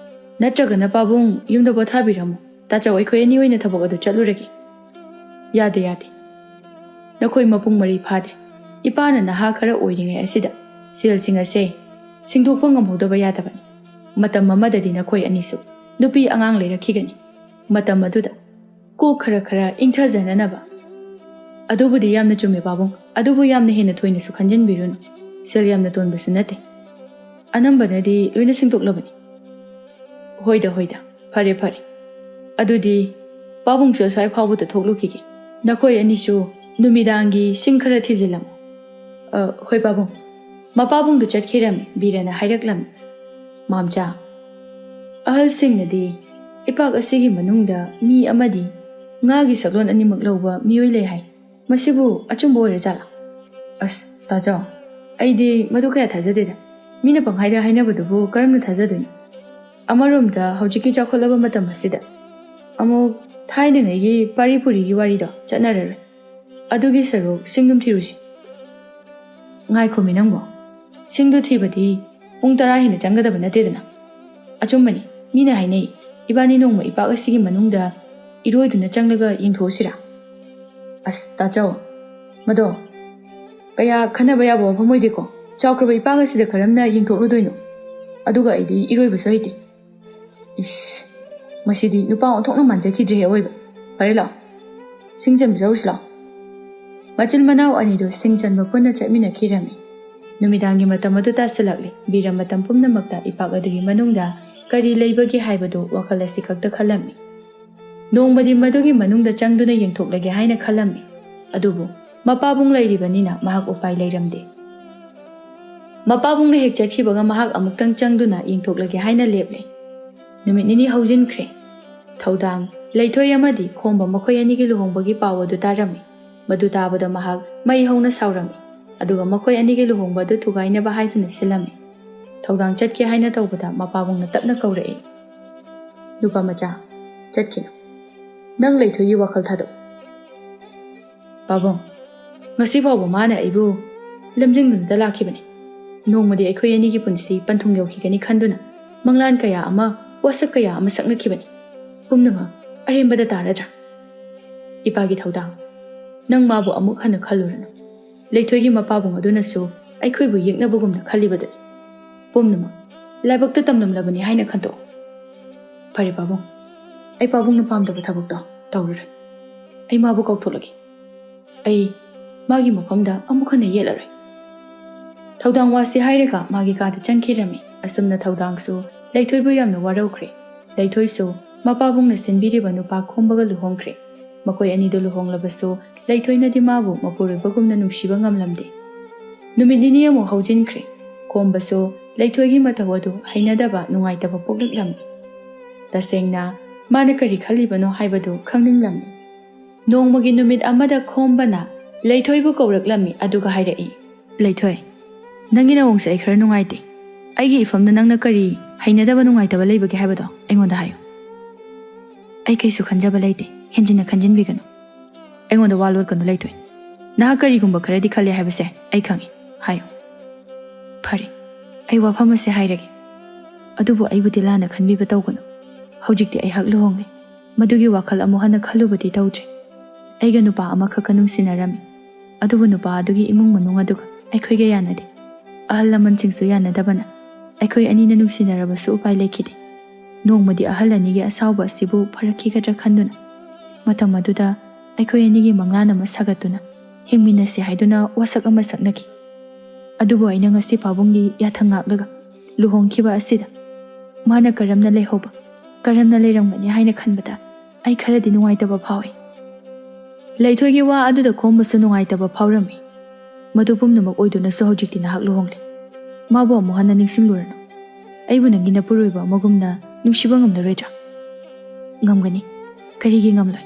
"ꯅꯠꯇ꯭ꯔꯒꯅ ꯄꯥꯕꯨꯡ ꯌꯨꯝꯗ ꯄꯣꯊꯥꯕꯤꯔꯝꯃꯨ꯫ ꯇꯥꯆꯧ ꯑꯩꯈꯣꯏ ꯑꯅꯤ ꯑꯣꯏꯅ ꯊꯕꯛ ꯑꯗꯨ ꯆꯠꯂꯨꯔꯒꯦ꯫" "ꯌꯥꯗꯦ, ꯌꯥꯗꯦ꯫ ꯅꯈꯣꯏ ꯃꯄꯨꯡ ꯃꯔꯩ ꯐꯥꯗ꯭ꯔꯤ꯫ ꯏꯄꯥꯅ ꯅꯍꯥ ꯈꯔ ꯑꯣꯏꯔꯤꯉꯩ ꯑꯁꯤꯗ ꯁꯦꯜꯁꯤꯡ ꯑꯁꯦ ꯁꯤꯡꯗꯣꯛꯄ ꯉꯝꯍꯧꯗꯕ ꯌꯥꯗꯕꯅꯤ꯫ ꯃꯇꯝ ꯑꯃꯗꯗꯤ ꯅꯈꯣꯏ ꯑꯅꯤꯁꯨ ꯅꯨꯄꯤ ꯑꯉꯥꯡ ꯂꯩꯔꯛꯈꯤꯒꯅꯤ꯫ ꯃꯇꯝ ꯑꯗꯨꯗ ꯀꯣꯛ ꯈꯔ ꯈꯔ ꯏꯪꯊꯖꯅꯅꯕ꯫" "ꯑꯗꯨꯕꯨꯗꯤ ꯌꯥꯝꯅ ꯆꯨꯝꯃꯦ ꯄꯥꯕꯨꯡ, ꯑꯗꯨꯕꯨ ꯌꯥꯝꯅ ꯍꯦꯟꯅ ꯊꯣꯏꯅꯁꯨ ꯈꯟꯖꯤꯟꯕꯤꯔꯨꯅꯨ꯫ ꯁꯦꯜ ꯌꯥꯝꯅ ꯇꯣꯟꯕꯁꯨ ꯅꯠꯇꯦ꯫ ꯑꯅꯝꯕꯅꯗꯤ ꯂꯣꯏꯅ ꯁꯤꯡꯗꯣꯛꯂꯕꯅꯤ꯫" "ꯍꯣꯏꯗ, ꯍꯣꯏꯗ, ꯐꯔꯦ, ꯐꯔꯦ꯫ "ꯑꯗꯨꯗꯤ ꯄꯥꯕꯨꯡꯁꯨ ꯑꯁ꯭ꯋꯥꯏ ꯐꯥꯎꯕꯗ ꯊꯣꯛꯂꯨꯈꯤꯒꯦ꯫ ꯅꯈꯣꯏ ꯑꯅꯤꯁꯨ ꯅꯨꯃꯤꯗꯥꯡꯒꯤ ꯁꯤꯡ ꯈꯔ ꯊꯤꯖꯤꯜꯂꯝꯃꯨ꯫" "ꯑ, ꯍꯣꯏ ꯄꯥꯕꯨꯡ꯫" ꯃꯄꯥꯕꯨꯡꯗꯨ ꯆꯠꯈꯤꯔꯝꯃꯤ ꯕꯤꯔꯅ ꯍꯥꯏꯔꯛꯂꯝꯃꯤ꯫ "ꯃꯥꯝꯆꯥ, ꯑꯍꯜꯁꯤꯡꯅꯗꯤ ꯏꯄꯥꯛ ꯑꯁꯤꯒꯤ ꯃꯅꯨꯡꯗ ꯃꯤ ꯑꯃꯗꯤ ꯉꯥꯒꯤ ꯁꯛꯂꯣꯟ ꯑꯅꯤꯃꯛ ꯂꯧꯕ ꯃꯤꯑꯣꯏ ꯂꯩ ꯍꯥꯏ꯫ ꯃꯁꯤꯕꯨ ꯑꯆꯨꯝꯕ ꯑꯣꯏꯔꯖꯥꯠꯂꯥ?" "ꯑꯁ, ꯇꯥꯆꯧ, ꯑꯩꯗꯤ ꯃꯗꯨ ꯀꯌꯥ ꯊꯥꯖꯗꯦꯗ꯫ ꯃꯤꯅ ꯄꯪꯍꯥꯏꯗ ꯍꯥꯏꯅꯕꯗꯨꯕꯨ ꯀꯔꯝꯅ ꯊꯥꯖꯗꯣꯏꯅꯣ? ꯑꯃꯔꯣꯝꯗ ꯍꯧꯖꯤꯛꯀꯤ ꯆꯥꯎꯈꯠꯂꯕ ꯃꯇꯝ ꯑꯁꯤꯗ ꯑꯃꯨꯛ ꯊꯥꯏꯅꯉꯩꯒꯤ ꯄꯥꯔꯤ ꯄꯨꯔꯤꯒꯤ ꯋꯥꯔꯤꯗꯣ ꯆꯠꯅꯔꯔꯣꯏ꯫ ꯑꯗꯨꯒꯤ ꯁꯔꯨꯛ ꯁꯤꯡꯗꯨꯝ ꯊꯤꯔꯨꯁꯤ꯫" "ꯉꯥꯏꯈꯣꯃꯤ ꯅꯪꯕꯣ, ꯁꯤꯡꯗꯨ ꯊꯤꯕꯗꯤ ꯄꯨꯡ ꯇꯔꯥ ꯍꯦꯟꯅ ꯆꯪꯒꯗꯕ ꯅꯠꯇꯦꯗꯅ꯫" "ꯑꯆꯨꯝꯕꯅꯤ, ꯃꯤꯅ ꯍꯥꯏꯅꯩ, ꯏꯕꯥꯅꯤ ꯅꯣꯡꯃ ꯏꯄꯥꯛ ꯑꯁꯤꯒꯤ ꯃꯅꯨꯡꯗ ꯏꯔꯣꯏꯗꯨꯅ ꯆꯪꯂꯒ ꯌꯦꯡꯊꯣꯛꯎꯁꯤꯔꯥ?" "ꯑꯁ, ꯇꯥꯆꯧ, ꯃꯗꯣ ꯀꯌꯥ ꯈꯟꯅꯕ ꯌꯥꯕ ꯋꯥꯐꯝ ꯑꯣꯏꯗꯦꯀꯣ꯫ ꯆꯥꯎꯈ꯭ꯔꯕ ꯏꯄꯥꯛ ꯑꯁꯤꯗ ꯀꯔꯝꯅ ꯌꯦꯡꯊꯣꯛꯂꯨꯗꯣꯏꯅꯣ? ꯑꯗꯨꯒ ꯑꯩꯗꯤ ꯏꯔꯣꯏꯕꯁꯨ ꯍꯩꯇꯦ꯫" "ꯏꯁ, ꯃꯁꯤꯗꯤ ꯅꯨꯄꯥ ꯑꯣꯟꯊꯣꯛꯅ ꯃꯥꯟꯖꯈꯤꯗ꯭ꯔꯦꯍꯦ ꯑꯋꯣꯏꯕ꯫ ꯐꯔꯦ ꯂꯥꯛꯑꯣ, ꯁꯤꯡ ꯆꯟꯕ ꯆꯧꯁꯤ ꯂꯥꯛꯑꯣ꯫" ꯃꯆꯤꯟ ꯃꯅꯥꯎ ꯑꯅꯤꯗꯨ ꯁꯤꯡ ꯆꯟꯕ ꯄꯨꯟꯅ ꯆꯠꯃꯤꯟꯅꯈꯤꯔꯝꯃꯤ꯫ ꯅꯨꯃꯤꯗꯥꯡꯒꯤ ꯃꯇꯝ ꯑꯗꯨ ꯇꯥꯁꯤꯜꯂꯛꯂꯤ꯫ ꯕꯤꯔ ꯃꯇꯝ ꯄꯨꯝꯅꯃꯛꯇ ꯏꯄꯥꯛ ꯑꯗꯨꯒꯤ ꯃꯅꯨꯡꯗ ꯀꯔꯤ ꯂꯩꯕꯒꯦ ꯍꯥꯏꯕꯗꯨ ꯋꯥꯈꯜ ꯑꯁꯤ ꯈꯛꯇ ꯈꯜꯂꯝꯃꯤ꯫ ꯅꯣꯡꯃꯗꯤ ꯃꯗꯨꯒꯤ ꯃꯅꯨꯡꯗ ꯆꯪꯗꯨꯅ ꯌꯦꯡꯊꯣꯛꯂꯒꯦ ꯍꯥꯏꯅ ꯈꯜꯂꯝꯃꯤ꯫ ꯑꯗꯨꯕꯨ ꯃꯄꯥꯕꯨꯡ ꯂꯩꯔꯤꯕꯅꯤꯅ ꯃꯍꯥꯛ ꯎꯄꯥꯏ ꯂꯩꯔꯝꯗꯦ꯫ ꯃꯄꯥꯕꯨꯡꯅ ꯍꯦꯛ ꯆꯠꯈꯤꯕꯒ ꯃꯍꯥꯛ ꯑꯃꯨꯛꯇꯪ ꯆꯪꯗꯨꯅ ꯌꯦꯡꯊꯣꯛꯂꯒꯦ ꯍꯥꯏꯅ ꯂꯦꯞꯂꯦ꯫ ꯅꯨꯃꯤꯠ ꯅꯤꯅꯤ ꯍꯧꯖꯤꯟꯈ꯭ꯔꯦ꯫ ꯊꯧꯗꯥꯡ, ꯂꯩꯊꯣꯏ ꯑꯃꯗꯤ ꯈꯣꯝꯕ ꯃꯈꯣꯏ ꯑꯅꯤꯒꯤ ꯂꯨꯍꯣꯡꯕꯒꯤ ꯄꯥꯎ ꯑꯗꯨ ꯇꯥꯔꯝꯃꯤ꯫ ꯃꯗꯨ ꯇꯥꯕꯗ ꯃꯍꯥꯛ ꯃꯩ ꯍꯧꯅ ꯁꯥꯎꯔꯝꯃꯤ꯫ ꯑꯗꯨꯒ ꯃꯈꯣꯏ ꯑꯅꯤꯒꯤ ꯂꯨꯍꯣꯡꯕ ꯑꯗꯨ ꯊꯨꯒꯥꯏꯅꯕ ꯍꯥꯏꯗꯨꯅ ꯁꯤꯜꯂꯝꯃꯤ꯫ ꯊꯧꯗꯥꯡ ꯆꯠꯀꯦ ꯍꯥꯏꯅ ꯇꯧꯕꯗ ꯃꯄꯥꯕꯨꯡꯅ ꯇꯞꯅ ꯀꯧꯔꯛꯏ꯫ "ꯅꯨꯄꯥ ꯃꯆꯥ, ꯆꯠꯈꯤꯅꯨ꯫ ꯅꯪ ꯂꯩꯊꯣꯏꯒꯤ ꯋꯥꯈꯜ ꯊꯥꯗꯣꯛꯎ꯫" "ꯄꯥꯕꯨꯡ, ꯉꯁꯤ ꯐꯥꯎꯕ ꯃꯥꯅ ꯑꯩꯕꯨ ꯂꯝꯖꯤꯡꯗꯨꯅꯇ ꯂꯥꯛꯈꯤꯕꯅꯤ꯫ ꯅꯣꯡꯃꯗꯤ ꯑꯩꯈꯣꯏ ꯑꯅꯤꯒꯤ ꯄꯨꯟꯁꯤ ꯄꯟꯊꯨꯡ ꯌꯧꯈꯤꯒꯅꯤ ꯈꯟꯗꯨꯅ ꯃꯪꯂꯥꯟ ꯀꯌꯥ ꯑꯃ, ꯋꯥꯁꯛ ꯀꯌꯥ ꯑꯃ ꯁꯛꯅꯈꯤꯕꯅꯤ꯫ ꯄꯨꯝꯅꯃꯛ ꯑꯔꯦꯝꯕꯗ ꯇꯥꯔꯗ꯭ꯔꯥ? ꯏꯄꯥꯒꯤ ꯊꯧꯗꯥꯡ, ꯅꯪ ꯃꯥꯕꯨ ꯑꯃꯨꯛ ꯍꯟꯅ ꯈꯜꯂꯨꯔꯅꯨ꯫ ꯂꯩꯊꯣꯏꯒꯤ ꯃꯄꯥꯕꯨꯡ ꯑꯗꯨꯅꯁꯨ ꯑꯩꯈꯣꯏꯕꯨ ꯌꯦꯛꯅꯕꯒꯨꯝꯅ ꯈꯜꯂꯤꯕꯗꯨꯅꯤ꯫ ꯄꯨꯝꯅꯃꯛ ꯂꯥꯏꯕꯛꯇ ꯇꯝꯂꯝꯂꯕꯅꯤ ꯍꯥꯏꯅ ꯈꯟꯗꯣꯛꯎ꯫" "ꯐꯔꯦ ꯄꯥꯕꯨꯡ, ꯑꯩ ꯄꯥꯕꯨꯡꯅ ꯄꯥꯝꯗꯕ ꯊꯕꯛꯇꯣ ꯇꯧꯔꯔꯣꯏ꯫ ꯑꯩ ꯃꯥꯕꯨ ꯀꯥꯎꯊꯣꯛꯂꯒꯦ꯫ ꯑꯩ ꯃꯥꯒꯤ ꯃꯐꯝꯗ ꯑꯃꯨꯛ ꯍꯟꯅ ꯌꯦꯠꯂꯔꯣꯏ꯫" ꯊꯧꯗꯥꯡ ꯋꯥꯁꯤ ꯍꯥꯏꯔꯒ ꯃꯥꯒꯤ ꯀꯥꯗ ꯆꯪꯈꯤꯔꯝꯃꯤ꯫ ꯑꯁꯨꯝꯅ ꯊꯧꯗꯥꯡꯁꯨ ꯂꯩꯊꯣꯏꯕꯨ ꯌꯥꯝꯅ ꯋꯥꯔꯧꯈ꯭ꯔꯦ꯫ ꯂꯩꯊꯣꯏꯁꯨ ꯃꯄꯥꯕꯨꯡꯅ ꯁꯤꯟꯕꯤꯔꯤꯕ ꯅꯨꯄꯥ ꯈꯣꯝꯕꯒ ꯂꯨꯍꯣꯡꯈ꯭ꯔꯦ꯫ ꯃꯈꯣꯏ ꯑꯅꯤꯗꯨ ꯂꯨꯍꯣꯡꯂꯕꯁꯨ ꯂꯩꯊꯣꯏꯅꯗꯤ ꯃꯥꯕꯨ ꯃꯄꯨꯔꯣꯏꯕꯒꯨꯝꯅ ꯅꯨꯡꯁꯤꯕ ꯉꯝꯂꯝꯗꯦ꯫ ꯅꯨꯃꯤꯠ ꯅꯤꯅꯤ ꯑꯃꯨꯛ ꯍꯧꯖꯤꯟꯈ꯭ꯔꯦ꯫ ꯈꯣꯝꯕꯁꯨ ꯂꯩꯊꯣꯏꯒꯤ ꯃꯇꯧ ꯑꯗꯨ ꯍꯩꯅꯗꯕ, ꯅꯨꯡꯉꯥꯏꯇꯕ ꯄꯣꯛꯂꯛꯂꯝꯃꯤ꯫ ꯇꯁꯦꯡꯅ ꯃꯥꯅ ꯀꯔꯤ ꯈꯜꯂꯤꯕꯅꯣ ꯍꯥꯏꯕꯗꯨ ꯈꯪꯅꯤꯡꯂꯝꯃꯤ꯫ ꯅꯣꯡꯃꯒꯤ ꯅꯨꯃꯤꯠ ꯑꯃꯗ ꯈꯣꯝꯕꯅ ꯂꯩꯊꯣꯏꯕꯨ ꯀꯧꯔꯛꯂꯝꯃꯤ, ꯑꯗꯨꯒ ꯍꯥꯏꯔꯛꯏ, "ꯂꯩꯊꯣꯏ, ꯅꯪꯒꯤ ꯅꯑꯣꯡꯁꯦ ꯑꯩ ꯈꯔ ꯅꯨꯡꯉꯥꯏꯇꯦ꯫ ꯑꯩꯒꯤ ꯏꯐꯝꯗ ꯅꯪꯅ ꯀꯔꯤ ꯍꯩꯅꯗꯕ, ꯅꯨꯡꯉꯥꯏꯇꯕ ꯂꯩꯕꯒꯦ ꯍꯥꯏꯕꯗꯣ ꯑꯩꯉꯣꯟꯗ ꯍꯥꯏꯌꯨ꯫ ꯑꯩ ꯀꯩꯁꯨ ꯈꯟꯖꯕ ꯂꯩꯇꯦ, ꯍꯦꯟꯖꯤꯟꯅ ꯈꯟꯖꯤꯟꯕꯤꯒꯅꯨ꯫ ꯑꯩꯉꯣꯟꯗ ꯋꯥ ꯂꯣꯠꯀꯅꯨ, ꯂꯩꯊꯣꯏ꯫ ꯅꯍꯥꯛ ꯀꯔꯤꯒꯨꯝꯕ ꯈꯔꯗꯤ ꯈꯜꯂꯦ ꯍꯥꯏꯕꯁꯦ ꯑꯩ ꯈꯪꯏ꯫ ꯍꯥꯏꯌꯨ꯫" "ꯐꯔꯦ, ꯑꯩ ꯋꯥꯐꯝ ꯑꯁꯦ ꯍꯥꯏꯔꯒꯦ꯫ ꯑꯗꯨꯕꯨ ꯑꯩꯕꯨꯗꯤ ꯂꯥꯟꯅ ꯈꯟꯕꯤꯕ ꯇꯧꯒꯅꯨ꯫ ꯍꯧꯖꯤꯛꯇꯤ ꯑꯩꯍꯥꯛ ꯂꯨꯍꯣꯡꯂꯦ꯫ ꯃꯗꯨꯒꯤ ꯋꯥꯈꯜ ꯑꯃꯨꯛ ꯍꯟꯅ ꯈꯜꯂꯨꯕꯗꯤ ꯇꯧꯗ꯭ꯔꯦ꯫ ꯑꯩꯒ ꯅꯨꯄꯥ ꯑꯃꯈꯛꯀ ꯅꯨꯡꯁꯤꯅꯔꯝꯃꯤ꯫ ꯑꯗꯨꯕꯨ ꯅꯨꯄꯥ ꯑꯗꯨꯒꯤ ꯏꯃꯨꯡ ꯃꯅꯨꯡ ꯑꯗꯨꯒ ꯑꯩꯈꯣꯏꯒ ꯌꯥꯅꯗꯦ꯫ ꯑꯍꯜ ꯂꯃꯟꯁꯤꯡꯁꯨ ꯌꯥꯅꯗꯕꯅ ꯑꯩꯈꯣꯏ ꯑꯅꯤꯅ ꯅꯨꯡꯁꯤꯅꯔꯕꯁꯨ ꯎꯄꯥꯏ ꯂꯩꯈꯤꯗꯦ꯫ ꯅꯣꯡꯃꯗꯤ ꯑꯍꯜ ꯑꯅꯤꯒꯤ ꯑꯁꯥꯎꯕ ꯑꯁꯤꯕꯨ ꯐꯔꯛꯈꯤꯒꯗ꯭ꯔꯥ ꯈꯟꯗꯨꯅ, ꯃꯇꯝ ꯑꯗꯨꯗ ꯑꯩꯈꯣꯏ ꯑꯅꯤꯒꯤ ꯃꯪꯂꯥꯟ ꯑꯃ ꯁꯥꯒꯠꯇꯨꯅ ꯍꯤꯡꯃꯤꯟꯅꯁꯤ ꯍꯥꯏꯗꯨꯅ ꯋꯥꯁꯛ ꯑꯃ ꯁꯛꯅꯈꯤ꯫ ꯑꯗꯨꯕꯨ ꯑꯩꯅ ꯉꯁꯤ ꯐꯥꯎꯕꯨꯡꯒꯤ ꯌꯥꯊꯪ ꯉꯥꯛꯂꯒ ꯂꯨꯍꯣꯡꯈꯤꯕ ꯑꯁꯤꯗ ꯃꯥꯅ ꯀꯔꯝꯅ ꯂꯩꯍꯧꯕ, ꯀꯔꯝꯅ ꯂꯩꯔꯝꯒꯅꯤ ꯍꯥꯏꯅ ꯈꯟꯕꯗ ꯑꯩ ꯈꯔꯗꯤ ꯅꯨꯡꯉꯥꯏꯇꯕ ꯐꯥꯎꯏ꯫" ꯂꯩꯊꯣꯏꯒꯤ ꯋꯥ ꯑꯗꯨꯗ ꯈꯣꯝꯕꯁꯨ ꯅꯨꯡꯉꯥꯏꯇꯕ ꯐꯥꯎꯔꯝꯃꯤ꯫ "ꯃꯗꯨ ꯄꯨꯝꯅꯃꯛ ꯑꯣꯏꯗꯨꯅꯁꯨ ꯍꯧꯖꯤꯛꯇꯤ ꯅꯍꯥꯛ ꯂꯨꯍꯣꯡꯂꯦ꯫ ꯃꯥꯕꯨ ꯑꯃꯨꯛ ꯍꯟꯅ ꯅꯤꯡꯁꯤꯡꯂꯨꯔꯅꯨ꯫ ꯑꯩꯕꯨ ꯅꯪꯒꯤ ꯅꯄꯨꯔꯣꯏꯕ ꯑꯃꯒꯨꯝꯅ ꯅꯨꯡꯁꯤꯕ ꯉꯝꯂꯔꯣꯏꯗ꯭ꯔꯥ?" "ꯉꯝꯒꯅꯤ꯫ ꯀꯔꯤꯒꯤ ꯉꯝꯂꯣꯏ?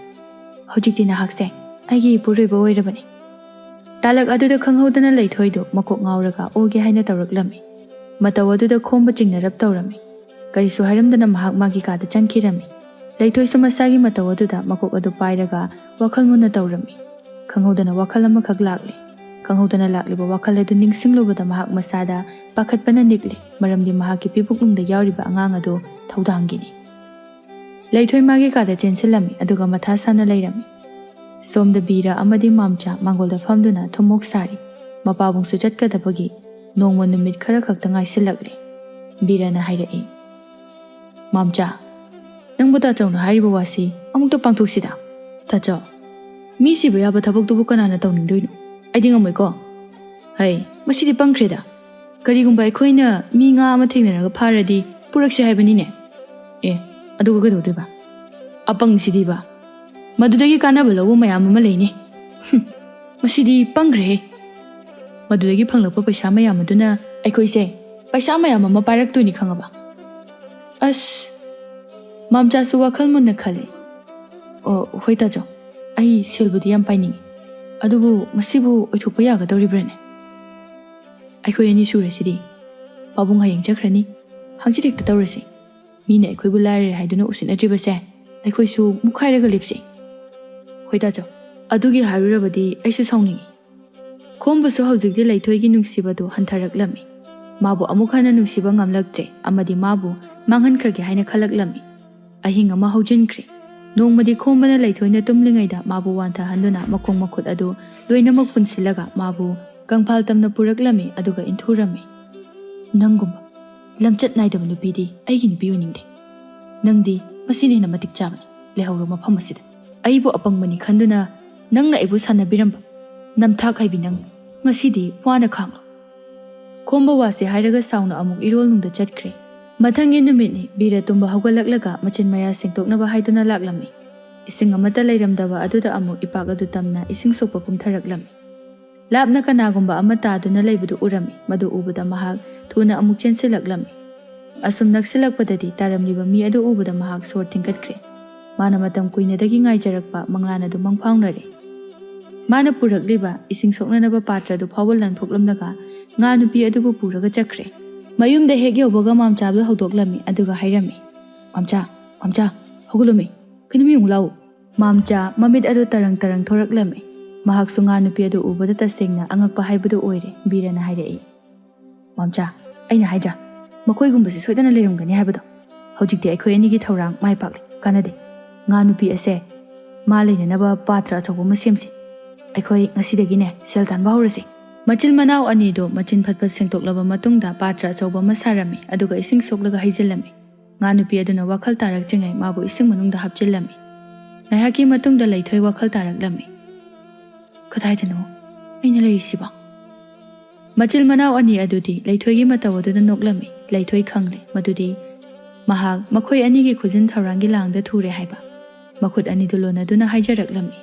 ꯍꯧꯖꯤꯛꯇꯤ ꯅꯍꯥꯛꯁꯦ ꯑꯩꯒꯤ ꯏꯄꯨꯔꯣꯏꯕ ꯑꯣꯏꯔꯕꯅꯤ꯫" ꯇꯥꯂꯛ ꯑꯗꯨꯗ ꯈꯪꯍꯧꯗꯅ ꯂꯩꯊꯣꯏꯗꯨ ꯃꯀꯣꯛ ꯉꯥꯎꯔꯒ ꯑꯣꯒꯦ ꯍꯥꯏꯅ ꯇꯧꯔꯛꯂꯝꯃꯤ꯫ ꯃꯇꯧ ꯑꯗꯨꯗ ꯈꯣꯝꯕ ꯆꯤꯡꯅꯔꯞ ꯇꯧꯔꯝꯃꯤ꯫ ꯀꯔꯤꯁꯨ ꯍꯥꯏꯔꯝꯗꯅ ꯃꯍꯥꯛ ꯃꯥꯒꯤ ꯀꯥꯗ ꯆꯪꯈꯤꯔꯝꯃꯤ꯫ ꯂꯩꯊꯣꯏꯁꯨ ꯃꯁꯥꯒꯤ ꯃꯇꯧ ꯑꯗꯨꯗ ꯃꯀꯣꯛ ꯑꯗꯨ ꯄꯥꯏꯔꯒ ꯋꯥꯈꯜ ꯃꯨꯟꯅ ꯇꯧꯔꯝꯃꯤ꯫ ꯈꯪꯍꯧꯗꯅ ꯋꯥꯈꯜ ꯑꯃꯈꯛ ꯂꯥꯛꯂꯦ꯫ ꯈꯪꯍꯧꯗꯅ ꯂꯥꯛꯂꯤꯕ ꯋꯥꯈꯜ ꯑꯗꯨ ꯅꯤꯡꯁꯤꯡꯂꯨꯕꯗ ꯃꯍꯥꯛ ꯃꯁꯥꯗ ꯄꯥꯈꯠꯄꯅ ꯅꯤꯛꯂꯦ, ꯃꯔꯝꯗꯤ ꯃꯍꯥꯛꯀꯤ ꯄꯤꯕꯨꯛꯅꯨꯡꯗ ꯌꯥꯎꯔꯤꯕ ꯑꯉꯥꯡ ꯑꯗꯨ ꯊꯧꯗꯥꯡꯒꯤꯅꯤ꯫ ꯂꯩꯊꯣꯏ ꯃꯥꯒꯤ ꯀꯥꯗ ꯆꯦꯟꯁꯤꯜꯂꯝꯃꯤ, ꯑꯗꯨꯒ ꯃꯊꯥ ꯁꯥꯅ ꯂꯩꯔꯝꯃꯤ꯫ ꯁꯣꯝꯗ ꯕꯤꯔ ꯑꯃꯗꯤ ꯃꯥꯝꯆꯥ ꯃꯥꯡꯒꯣꯜꯗ ꯐꯝꯗꯨꯅ ꯊꯨꯝꯃꯣꯛ ꯁꯥꯔꯤ꯫ ꯃꯄꯥꯕꯨꯡꯁꯨ ꯆꯠꯀꯗꯕꯒꯤ ꯅꯣꯡꯃ ꯅꯨꯃꯤꯠ ꯈꯔ ꯈꯛꯇ ꯉꯥꯏꯁꯤꯜꯂꯛꯂꯦ꯫ ꯕꯤꯔꯅ ꯍꯥꯏꯔꯛꯏ, "ꯃꯥꯝꯆꯥ, ꯅꯪꯕꯨ ꯇꯥꯆꯧꯅ ꯍꯥꯏꯔꯤꯕ ꯋꯥꯁꯤ ꯑꯃꯨꯛꯇ ꯄꯥꯡꯊꯣꯛꯁꯤꯗ꯫ ꯇꯥꯆꯧ, ꯃꯤ ꯁꯤꯕ ꯌꯥꯕ ꯊꯕꯛꯇꯨꯕꯨ ꯀꯅꯥꯅ ꯇꯧꯅꯤꯡꯗꯣꯏꯅꯣ? ꯑꯩꯗꯤ ꯉꯝꯃꯣꯏꯀꯣ꯫ ꯍꯩ, ꯃꯁꯤꯗꯤ ꯄꯪꯈ꯭ꯔꯦꯗ꯫ ꯀꯔꯤꯒꯨꯝꯕ ꯑꯩꯈꯣꯏꯅ ꯃꯤ ꯉꯥ ꯑꯃ ꯊꯦꯡꯅꯔꯒ ꯐꯥꯔꯗꯤ ꯄꯨꯔꯛꯁꯤ ꯍꯥꯏꯕꯅꯤꯅꯦ꯫ ꯑꯦ, ꯑꯗꯨꯒ ꯀꯩꯗꯧꯗꯣꯏꯕ? ꯑꯄꯪꯁꯤꯗꯤꯕ, ꯃꯗꯨꯗꯒꯤ ꯀꯥꯟꯅꯕ ꯂꯧꯕ ꯃꯌꯥꯝ ꯑꯃ ꯂꯩꯅꯤ꯫ ꯍꯨꯝ, ꯃꯁꯤꯗꯤ ꯄꯪꯈ꯭ꯔꯦꯍꯦ꯫ ꯃꯗꯨꯗꯒꯤ ꯐꯪꯂꯛꯄ ꯄꯩꯁꯥ ꯃꯌꯥꯝ ꯑꯗꯨꯅ ꯑꯩꯈꯣꯏꯁꯦ ꯄꯩꯁꯥ ꯃꯌꯥꯝ ꯑꯃ ꯄꯥꯏꯔꯛꯇꯣꯏꯅꯤ, ꯈꯪꯉꯕ? ꯑꯁ, ꯃꯥꯝꯆꯥꯁꯨ ꯋꯥꯈꯜ ꯃꯨꯟꯅ ꯈꯜꯂꯤ꯫ ꯑꯣ, ꯍꯣꯏ ꯇꯥꯆꯧ, ꯑꯩ ꯁꯦꯜꯕꯨꯗꯤ ꯌꯥꯝ ꯄꯥꯏꯅꯤꯡꯉꯤ, ꯑꯗꯨꯕꯨ ꯃꯁꯤꯕꯨ ꯑꯣꯏꯊꯣꯛꯄ ꯌꯥꯒꯗꯧꯔꯤꯕ꯭ꯔꯥꯅꯦ? ꯑꯩꯈꯣꯏ ꯑꯅꯤ ꯁꯨꯔꯁꯤꯗꯤ꯫ ꯄꯥꯕꯨꯡ ꯍꯌꯦꯡ ꯆꯠꯈ꯭ꯔꯅꯤ, ꯍꯪꯆꯤꯠ ꯍꯦꯛꯇ ꯇꯧꯔꯁꯤ꯫ ꯃꯤꯅ ꯑꯩꯈꯣꯏꯕꯨ ꯂꯥꯏꯔꯔꯦ ꯍꯥꯏꯗꯨꯅ ꯎꯁꯤꯠꯅꯗ꯭ꯔꯤꯕꯁꯦ ꯑꯩꯈꯣꯏꯁꯨ ꯃꯨꯛꯈꯥꯏꯔꯒ ꯂꯦꯞꯁꯤ꯫ ꯍꯣꯏ ꯇꯥꯆꯧ, ꯑꯗꯨꯒꯤ ꯍꯥꯏꯔꯨꯔꯕꯗꯤ ꯑꯩꯁꯨ ꯁꯥꯎꯅꯤꯡꯉꯤ꯫ ꯈꯣꯝꯕꯁꯨ ꯍꯧꯖꯤꯛꯇꯤ ꯂꯩꯊꯣꯏꯒꯤ ꯅꯨꯡꯁꯤꯕꯗꯨ ꯍꯟꯊꯔꯛꯂꯝꯃꯤ꯫ ꯃꯥꯕꯨ ꯑꯃꯨꯛ ꯍꯟꯅ ꯅꯨꯡꯁꯤꯕ ꯉꯝꯂꯛꯇ꯭ꯔꯦ ꯑꯃꯗꯤ ꯃꯥꯕꯨ ꯃꯥꯡꯍꯟꯈ꯭ꯔꯒꯦ ꯍꯥꯏꯅ ꯈꯜꯂꯛꯂꯝꯃꯤ꯫ ꯑꯍꯤꯡ ꯑꯃ ꯍꯧꯖꯤꯟꯈ꯭ꯔꯦ꯫ ꯅꯣꯡꯃꯗꯤ ꯈꯣꯝꯕꯅ ꯂꯩꯊꯣꯏꯅ ꯇꯨꯝꯂꯤꯉꯩꯗ ꯃꯥꯕꯨ ꯋꯥꯟꯊꯍꯟꯗꯨꯅ ꯃꯈꯣꯡ ꯃꯈꯨꯠ ꯑꯗꯨ ꯂꯣꯏꯅꯃꯛ ꯄꯨꯟꯁꯤꯜꯂꯒ ꯃꯥꯕꯨ ꯀꯪꯐꯥꯜ ꯇꯝꯅ ꯄꯨꯔꯛꯂꯝꯃꯤ, ꯑꯗꯨꯒ ꯏꯟꯊꯨꯔꯝꯃꯤ꯫ "ꯅꯪꯒꯨꯝꯕ ꯂꯝꯆꯠ ꯅꯥꯏꯗꯕ ꯅꯨꯄꯤꯗꯤ ꯑꯩꯒꯤ ꯅꯨꯄꯤ ꯑꯣꯏꯅꯤꯡꯗꯦ꯫ ꯅꯪꯗꯤ ꯃꯁꯤꯅ ꯍꯦꯟꯅ ꯃꯇꯤꯛ ꯆꯥꯕꯅꯤ꯫ ꯂꯩꯍꯧꯔꯣ ꯃꯐꯝ ꯑꯁꯤꯗ꯫ ꯑꯩꯕꯨ ꯑꯄꯪꯕꯅꯤ ꯈꯟꯗꯨꯅ ꯅꯪꯅ ꯑꯩꯕꯨ ꯁꯥꯟꯅꯕꯤꯔꯝꯕ ꯅꯝꯊꯥꯛ ꯍꯥꯏꯕꯤ ꯅꯪ ꯉꯁꯤꯗꯤ ꯋꯥꯅ ꯈꯥꯡꯂꯣ꯫" ꯈꯣꯝꯕ ꯋꯥꯁꯦ ꯍꯥꯏꯔꯒ ꯁꯥꯎꯅ ꯑꯃꯨꯛ ꯏꯔꯣꯜꯅꯨꯡꯗ ꯆꯠꯈ꯭ꯔꯦ꯫ ꯃꯊꯪꯒꯤ ꯅꯨꯃꯤꯠꯅꯤ꯫ ꯕꯤꯔ ꯇꯨꯝꯕ ꯍꯧꯒꯠꯂꯛꯂꯒ ꯃꯆꯤꯟ ꯃꯌꯥ ꯁꯦꯡꯗꯣꯛꯅꯕ ꯍꯥꯏꯗꯨꯅ ꯂꯥꯛꯂꯝꯃꯤ꯫ ꯏꯁꯤꯡ ꯑꯃꯠꯇ ꯂꯩꯔꯝꯗꯕ ꯑꯗꯨꯗ ꯑꯃꯨꯛ ꯏꯄꯥꯛ ꯑꯗꯨ ꯇꯝꯅ ꯏꯁꯤꯡ ꯁꯣꯛꯄ ꯀꯨꯝꯊꯔꯛꯂꯝꯃꯤ꯫ ꯂꯥꯞꯅ ꯀꯅꯥꯒꯨꯝꯕ ꯑꯃ ꯇꯥꯗꯨꯅ ꯂꯩꯕꯗꯨ ꯎꯔꯝꯃꯤ꯫ ꯃꯗꯨ ꯎꯕꯗ ꯃꯍꯥꯛ ꯊꯨꯅ ꯑꯃꯨꯛ ꯆꯦꯟꯁꯤꯜꯂꯛꯂꯝꯃꯤ꯫ ꯑꯁꯨꯝ ꯅꯛꯁꯤꯜꯂꯛꯄꯗꯗꯤ ꯇꯥꯔꯝꯂꯤꯕ ꯃꯤ ꯑꯗꯨ ꯎꯕꯗ ꯃꯍꯥꯛ ꯁꯣꯔ ꯊꯤꯡꯒꯠꯈ꯭ꯔꯦ꯫ ꯃꯥꯅ ꯃꯇꯝ ꯀꯨꯏꯅꯗꯒꯤ ꯉꯥꯏꯖꯔꯛꯄ ꯃꯪꯂꯥꯟ ꯑꯗꯨ ꯃꯪꯐꯥꯎꯅꯔꯦ꯫ ꯃꯥꯅ ꯄꯨꯔꯛꯂꯤꯕ ꯏꯁꯤꯡ ꯁꯣꯛꯅꯅꯕ ꯄꯥꯇ꯭ꯔ ꯑꯗꯨ ꯐꯥꯎꯕ ꯂꯪꯊꯣꯛꯂꯝꯂꯒ ꯉꯥ ꯅꯨꯄꯤ ꯑꯗꯨꯕꯨ ꯄꯨꯔꯒ ꯆꯠꯈ꯭ꯔꯦ꯫ ꯃꯌꯨꯝꯗ ꯍꯦꯛ ꯌꯧꯕꯒ ꯃꯥꯝꯆꯥꯕꯗꯨ ꯍꯧꯗꯣꯛꯂꯝꯃꯤ, ꯑꯗꯨꯒ ꯍꯥꯏꯔꯝꯃꯤ, "ꯃꯥꯝꯆꯥ, ꯃꯥꯝꯆꯥ, ꯍꯧꯒꯠꯂꯨꯃꯤ, ꯀꯩꯅꯣꯃꯤ, ꯑꯃꯨꯛ ꯂꯥꯛꯎ꯫" ꯃꯥꯝꯆꯥ ꯃꯃꯤꯠ ꯑꯗꯨ ꯇꯔꯪ ꯇꯔꯪ ꯊꯣꯔꯛꯂꯝꯃꯤ꯫ ꯃꯍꯥꯛꯁꯨ ꯉꯥ ꯅꯨꯄꯤ ꯑꯗꯨ ꯎꯕꯗ ꯇꯁꯦꯡꯅ ꯑꯉꯛꯄ ꯍꯥꯏꯕꯗꯨ ꯑꯣꯏꯔꯦ꯫ ꯕꯤꯔꯅ ꯍꯥꯏꯔꯛꯏ, "ꯃꯥꯝꯆꯥ, ꯑꯩꯅ ꯍꯥꯏꯗ꯭ꯔꯥ, ꯃꯈꯣꯏꯒꯨꯝꯕꯁꯤ ꯁꯣꯏꯗꯅ ꯂꯩꯔꯝꯒꯅꯤ ꯍꯥꯏꯕꯗꯣ꯫ ꯍꯧꯖꯤꯛꯇꯤ ꯑꯩꯈꯣꯏ ꯑꯅꯤꯒꯤ ꯊꯧꯔꯥꯡ ꯃꯥꯏ ꯄꯥꯛꯂꯦ, ꯀꯥꯟꯅꯗꯦ꯫ ꯉꯥ ꯅꯨꯄꯤ ꯑꯁꯦ ꯃꯥ ꯂꯩꯅꯅꯕ ꯄꯥꯇ꯭ꯔ ꯑꯆꯧꯕ ꯑꯃ ꯁꯦꯝꯁꯤ꯫ ꯑꯩꯈꯣꯏ ꯉꯁꯤꯗꯒꯤꯅꯦ ꯁꯦꯜ ꯇꯥꯟꯕ ꯍꯧꯔꯁꯤ꯫" ꯃꯆꯤꯟ ꯃꯅꯥꯎ ꯑꯅꯤꯗꯨ ꯃꯆꯤꯟ ꯐꯠ ꯐꯠ ꯁꯦꯡꯗꯣꯛꯂꯕ ꯃꯇꯨꯡꯗ ꯄꯥꯇ꯭ꯔ ꯑꯆꯧꯕ ꯑꯃ ꯁꯥꯔꯝꯃꯤ, ꯑꯗꯨꯒ ꯏꯁꯤꯡ ꯁꯣꯛꯂꯒ ꯍꯩꯖꯤꯜꯂꯝꯃꯤ꯫ ꯉꯥ ꯅꯨꯄꯤ ꯑꯗꯨꯅ ꯋꯥꯈꯜ ꯇꯥꯔꯛꯇ꯭ꯔꯤꯉꯩ ꯃꯥꯕꯨ ꯏꯁꯤꯡ ꯃꯅꯨꯡꯗ ꯍꯥꯞꯆꯤꯜꯂꯝꯃꯤ꯫ ꯉꯥꯏꯍꯥꯛꯀꯤ ꯃꯇꯨꯡꯗ ꯂꯩꯊꯣꯏ ꯋꯥꯈꯜ ꯇꯥꯔꯛꯂꯝꯃꯤ꯫ "ꯀꯗꯥꯏꯗꯅꯣ ꯑꯩꯅ ꯂꯩꯔꯤꯁꯤꯕꯣ?" ꯃꯆꯤꯟ ꯃꯅꯥꯎ ꯑꯅꯤ ꯑꯗꯨꯗꯤ ꯂꯩꯊꯣꯏꯒꯤ ꯃꯇꯧ ꯑꯗꯨꯗ ꯅꯣꯛꯂꯝꯃꯤ꯫ ꯂꯩꯊꯣꯏ ꯈꯪꯂꯦ ꯃꯗꯨꯗꯤ ꯃꯍꯥꯛ ꯃꯈꯣꯏ ꯑꯅꯤꯒꯤ ꯈꯨꯖꯤꯟ ꯊꯧꯔꯥꯡꯒꯤ ꯂꯥꯡꯗ ꯊꯨꯔꯦ ꯍꯥꯏꯕ ꯃꯈꯨꯠ ꯑꯅꯤꯗꯨ ꯂꯣꯟꯅꯗꯨꯅ ꯍꯥꯏꯖꯔꯛꯂꯝꯃꯤ꯫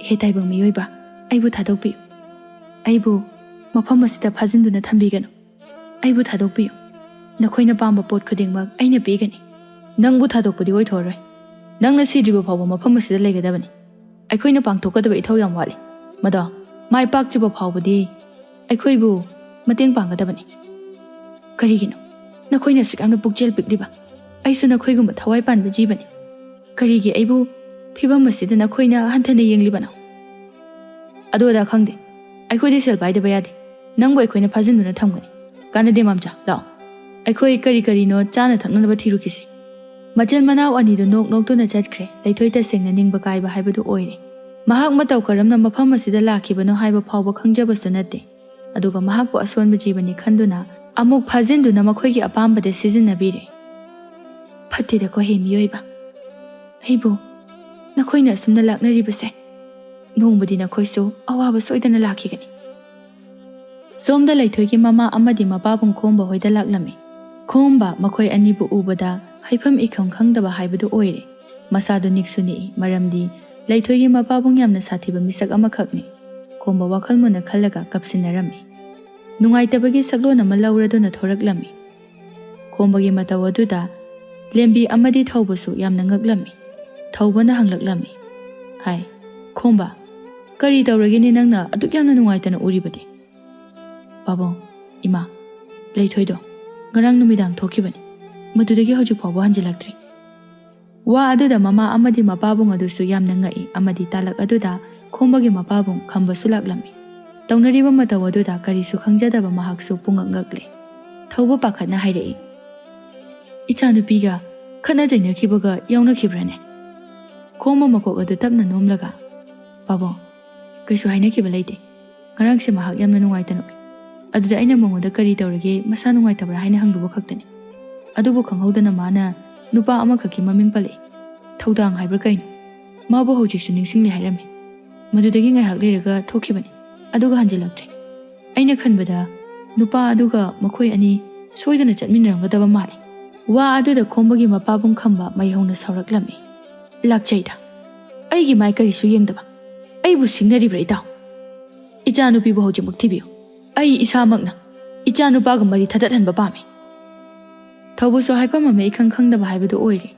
"ꯍꯦ ꯇꯥꯏꯕꯪ ꯃꯤꯑꯣꯏꯕ, ꯑꯩꯕꯨ ꯊꯥꯗꯣꯛꯄꯤꯌꯨ꯫ ꯑꯩꯕꯨ ꯃꯐꯝ ꯑꯁꯤꯗ ꯐꯥꯖꯤꯟꯗꯨꯅ ꯊꯝꯕꯤꯒꯅꯨ꯫ ꯑꯩꯕꯨ ꯊꯥꯗꯣꯛꯄꯤꯌꯨ꯫ ꯅꯈꯣꯏꯅ ꯄꯥꯝꯕ ꯄꯣꯠ ꯈꯨꯗꯤꯡꯃꯛ ꯑꯩꯅ ꯄꯤꯒꯅꯤ꯫ ꯅꯪꯕꯨ ꯊꯥꯗꯣꯛꯄꯗꯤ ꯑꯣꯏꯊꯣꯛꯑꯔꯣꯏ꯫ ꯅꯪꯅ ꯁꯤꯗ꯭ꯔꯤꯕ ꯐꯥꯎꯕ ꯃꯐꯝ ꯑꯁꯤꯗ ꯂꯩꯒꯗꯕꯅꯤ꯫ ꯑꯩꯈꯣꯏꯅ ꯄꯥꯡꯊꯣꯛꯀꯗꯕ ꯏꯊꯧ ꯌꯥꯝ ꯋꯥꯠꯂꯤ꯫ ꯃꯗꯣ ꯃꯥꯏ ꯄꯥꯛꯇ꯭ꯔꯤꯕ ꯐꯥꯎꯕꯗꯤ ꯑꯩꯈꯣꯏꯕꯨ ꯃꯇꯦꯡ ꯄꯥꯡꯒꯗꯕꯅꯤ꯫ ꯀꯔꯤꯒꯤꯅꯣ ꯅꯈꯣꯏꯅ ꯑꯁꯨꯛ ꯌꯥꯝꯅ ꯄꯨꯛꯆꯦꯜ ꯄꯤꯛꯂꯤꯕ? ꯑꯩꯁꯨ ꯅꯈꯣꯏꯒꯨꯝꯕ ꯊꯋꯥꯏ ꯄꯥꯟꯕ ꯖꯤꯕꯅꯤ꯫ ꯀꯔꯤꯒꯤ ꯑꯩꯕꯨ ꯐꯤꯕꯝ ꯑꯁꯤꯗ ꯅꯈꯣꯏꯅ ꯍꯟꯊꯅ ꯌꯦꯡꯂꯤꯕꯅꯣ?" "ꯑꯗꯨ ꯑꯗꯥ ꯈꯪꯗꯦ꯫ ꯑꯩꯈꯣꯏꯗꯤ ꯁꯦꯜ ꯄꯥꯏꯗꯕ ꯌꯥꯗꯦ꯫ ꯅꯪꯕꯨ ꯑꯩꯈꯣꯏꯅ ꯐꯥꯖꯤꯟꯗꯨꯅ ꯊꯝꯒꯅꯤ꯫ ꯀꯥꯟꯅꯗꯦ ꯃꯥꯝꯆꯥ, ꯂꯥꯛꯑꯣ꯫ ꯑꯩꯈꯣꯏ ꯀꯔꯤ ꯀꯔꯤꯅꯣ ꯆꯥꯅ ꯊꯛꯅꯅꯕ ꯊꯤꯔꯨꯈꯤꯁꯤ꯫" ꯃꯆꯤꯟ ꯃꯅꯥꯎ ꯑꯅꯤꯗꯨ ꯅꯣꯛ ꯅꯣꯛꯇꯨꯅ ꯆꯠꯈ꯭ꯔꯦ꯫ ꯂꯩꯊꯣꯏ ꯇꯁꯦꯡꯅ ꯅꯤꯡꯕ ꯀꯥꯏꯕ ꯍꯥꯏꯕꯗꯨ ꯑꯣꯏꯔꯦ꯫ ꯃꯍꯥꯛ ꯃꯇꯧ ꯀꯔꯝꯅ ꯃꯐꯝ ꯑꯁꯤꯗ ꯂꯥꯛꯈꯤꯕꯅꯣ ꯍꯥꯏꯕ ꯐꯥꯎꯕ ꯈꯪꯖꯕꯁꯨ ꯅꯠꯇꯦ꯫ ꯑꯗꯨꯒ ꯃꯍꯥꯛꯄꯨ ꯑꯁꯣꯟꯕ ꯖꯤꯕꯅꯤ ꯈꯟꯗꯨꯅ ꯑꯃꯨꯛ ꯐꯥꯖꯤꯟꯗꯨꯅ ꯃꯈꯣꯏꯒꯤ ꯑꯄꯥꯝꯕꯗ ꯁꯤꯖꯤꯟꯅꯕꯤꯔꯦ꯫ "ꯐꯠꯇꯦꯗꯀꯣ ꯍꯦ ꯃꯤꯑꯣꯏꯕ, ꯑꯩꯕꯨ ꯅꯈꯣꯏꯅ ꯑꯁꯨꯝꯅ ꯂꯥꯛꯅꯔꯤꯕꯁꯦ꯫ ꯅꯣꯡꯃꯗꯤ ꯅꯈꯣꯏꯁꯨ ꯑꯋꯥꯕ ꯁꯣꯏꯗꯅ ꯂꯥꯛꯈꯤꯒꯅꯤ꯫" ꯁꯣꯝꯗ ꯂꯩꯊꯣꯏꯒꯤ ꯃꯃꯥ ꯑꯃꯗꯤ ꯃꯄꯥꯕꯨꯡ ꯈꯣꯝꯕ ꯍꯣꯏꯗ ꯂꯥꯛꯂꯝꯃꯤ꯫ ꯈꯣꯝꯕ ꯃꯈꯣꯏ ꯑꯅꯤꯕꯨ ꯎꯕꯗ ꯍꯥꯏꯐꯝ ꯏꯈꯪ ꯈꯪꯗꯕ ꯍꯥꯏꯕꯗꯨ ꯑꯣꯏꯔꯦ꯫ ꯃꯁꯥꯗꯨ ꯅꯤꯛꯁꯨ ꯅꯤꯛꯏ, ꯃꯔꯝꯗꯤ ꯂꯩꯊꯣꯏꯒꯤ ꯃꯄꯥꯕꯨꯡ ꯌꯥꯝꯅ ꯁꯥꯊꯤꯕ ꯃꯤꯁꯛ ꯑꯃꯈꯛꯅꯤ꯫ ꯈꯣꯝꯕ ꯋꯥꯈꯜ ꯃꯨꯟꯅ ꯈꯜꯂꯒ ꯀꯞꯁꯤꯟꯅꯔꯝꯃꯤ꯫ ꯅꯨꯡꯉꯥꯏꯇꯕꯒꯤ ꯁꯛꯂꯣꯟ ꯑꯃ ꯂꯧꯔꯗꯨꯅ ꯊꯣꯔꯛꯂꯝꯃꯤ꯫ ꯈꯣꯝꯕꯒꯤ ꯃꯇꯧ ꯑꯗꯨꯗ ꯂꯦꯝꯕꯤ ꯑꯃꯗꯤ ꯊꯧꯕꯁꯨ ꯌꯥꯝꯅ ꯉꯛꯂꯝꯃꯤ꯫ ꯊꯧꯕꯅ ꯍꯪꯂꯛꯂꯝꯃꯤ, ꯍꯥꯏ, "ꯈꯣꯝꯕ, ꯀꯔꯤ ꯇꯧꯔꯒꯦꯅꯦ ꯅꯪꯅ ꯑꯗꯨꯛ ꯌꯥꯝꯅ ꯅꯨꯡꯉꯥꯏꯇꯅ ꯎꯔꯤꯕꯗꯤ?" "ꯄꯥꯕꯨꯡ, ꯏꯃꯥ, ꯂꯩꯊꯣꯏꯗꯣ ꯉꯔꯥꯡ ꯅꯨꯃꯤꯗꯥꯡ ꯊꯣꯛꯈꯤꯕꯅꯤ꯫ ꯃꯗꯨꯗꯒꯤ ꯍꯧꯖꯤꯛ ꯐꯥꯎꯕ ꯍꯟꯖꯤꯜꯂꯛꯇ꯭ꯔꯤ꯫" ꯋꯥ ꯑꯗꯨꯗ ꯃꯃꯥ ꯑꯃꯗꯤ ꯃꯄꯥꯕꯨꯡ ꯑꯗꯨꯁꯨ ꯌꯥꯝꯅ ꯉꯛꯏ ꯑꯃꯗꯤ ꯇꯥꯂꯛ ꯑꯗꯨꯗ ꯈꯣꯝꯕꯒꯤ ꯃꯄꯥꯕꯨꯡ ꯈꯝꯕꯁꯨ ꯂꯥꯛꯂꯝꯃꯤ꯫ ꯇꯧꯅꯔꯤꯕ ꯃꯇꯧ ꯑꯗꯨꯗ ꯀꯔꯤꯁꯨ ꯈꯪꯖꯗꯕ ꯃꯍꯥꯛꯁꯨ ꯄꯨꯡꯉꯛ ꯉꯛꯂꯦ꯫ ꯊꯧꯕ ꯄꯥꯈꯠꯅ ꯍꯥꯏꯔꯛꯏ, "ꯏꯆꯥꯅꯨꯄꯤꯒ ꯈꯠꯅ ꯆꯩꯅꯈꯤꯕꯒ ꯌꯥꯎꯅꯈꯤꯕ꯭ꯔꯥꯅꯦ?" ꯈꯣꯝꯕ ꯃꯀꯣꯛ ꯑꯗꯨ ꯇꯞꯅ ꯅꯣꯝꯂꯒ, "ꯄꯥꯕꯨꯡ, ꯀꯩꯁꯨ ꯍꯥꯏꯅꯈꯤꯕ ꯂꯩꯇꯦ꯫ ꯉꯔꯥꯡꯁꯦ ꯃꯍꯥꯛ ꯌꯥꯝꯅ ꯅꯨꯡꯉꯥꯏꯇꯅ ꯎꯏ꯫ ꯑꯗꯨꯗ ꯑꯩꯅ ꯃꯉꯣꯟꯗ ꯀꯔꯤ ꯇꯧꯔꯒꯦ, ꯃꯁꯥ ꯅꯨꯡꯉꯥꯏꯇꯕ꯭ꯔꯥ ꯍꯥꯏꯅ ꯍꯪꯂꯨꯕ ꯈꯛꯇꯅꯤ꯫ ꯑꯗꯨꯕꯨ ꯈꯪꯍꯧꯗꯅ ꯃꯥꯅ ꯅꯨꯄꯥ ꯑꯃꯈꯛꯀꯤ ꯃꯃꯤꯡ ꯄꯜꯂꯛꯏ꯫ ꯊꯧꯗꯥꯡ ꯍꯥꯏꯕ꯭ꯔꯥ ꯀꯩꯅꯣ? ꯃꯥꯕꯨ ꯍꯧꯖꯤꯛꯁꯨ ꯅꯤꯡꯁꯤꯡꯂꯤ ꯍꯥꯏꯔꯝꯃꯤ꯫ ꯃꯗꯨꯗꯒꯤ ꯉꯥꯏꯍꯥꯛ ꯂꯩꯔꯒ ꯊꯣꯛꯈꯤꯕꯅꯤ, ꯑꯗꯨꯒ ꯍꯟꯖꯤꯜꯂꯛꯇ꯭ꯔꯦ꯫ ꯑꯩꯅ ꯈꯟꯕꯗ ꯅꯨꯄꯥ ꯑꯗꯨꯒ ꯃꯈꯣꯏ ꯑꯅꯤ ꯁꯣꯏꯗꯅ ꯆꯠꯃꯤꯟꯅꯔꯝꯒꯗꯕ ꯃꯥꯜꯂꯤ꯫" ꯋꯥ ꯑꯗꯨꯗ ꯈꯣꯝꯕꯒꯤ ꯃꯄꯥꯕꯨꯡ ꯈꯝꯕ ꯃꯩ ꯍꯧꯅ ꯁꯧꯔꯛꯂꯝꯃꯤ꯫ "ꯂꯥꯛꯆꯩꯗ꯫ ꯑꯩꯒꯤ ꯃꯥꯏ ꯀꯔꯤꯁꯨ ꯌꯦꯡꯗꯕ꯫ ꯑꯩꯕꯨ ꯁꯤꯡꯅꯔꯤꯕ꯭ꯔꯥ, ꯏꯇꯥꯎ? ꯏꯆꯥꯅꯨꯄꯤꯕꯨ ꯍꯧꯖꯤꯛꯃꯛ ꯊꯤꯕꯤꯌꯨ꯫ ꯑꯩ ꯏꯁꯥꯃꯛꯅ ꯏꯆꯥꯅꯨꯄꯥꯒ ꯃꯔꯤ ꯊꯗꯠꯍꯟꯕ ꯄꯥꯝꯃꯤ꯫" ꯊꯧꯕꯁꯨ ꯍꯥꯏꯐꯝ ꯑꯃ ꯏꯈꯪ ꯈꯪꯗꯕ ꯍꯥꯏꯕꯗꯨ ꯑꯣꯏꯔꯦ꯫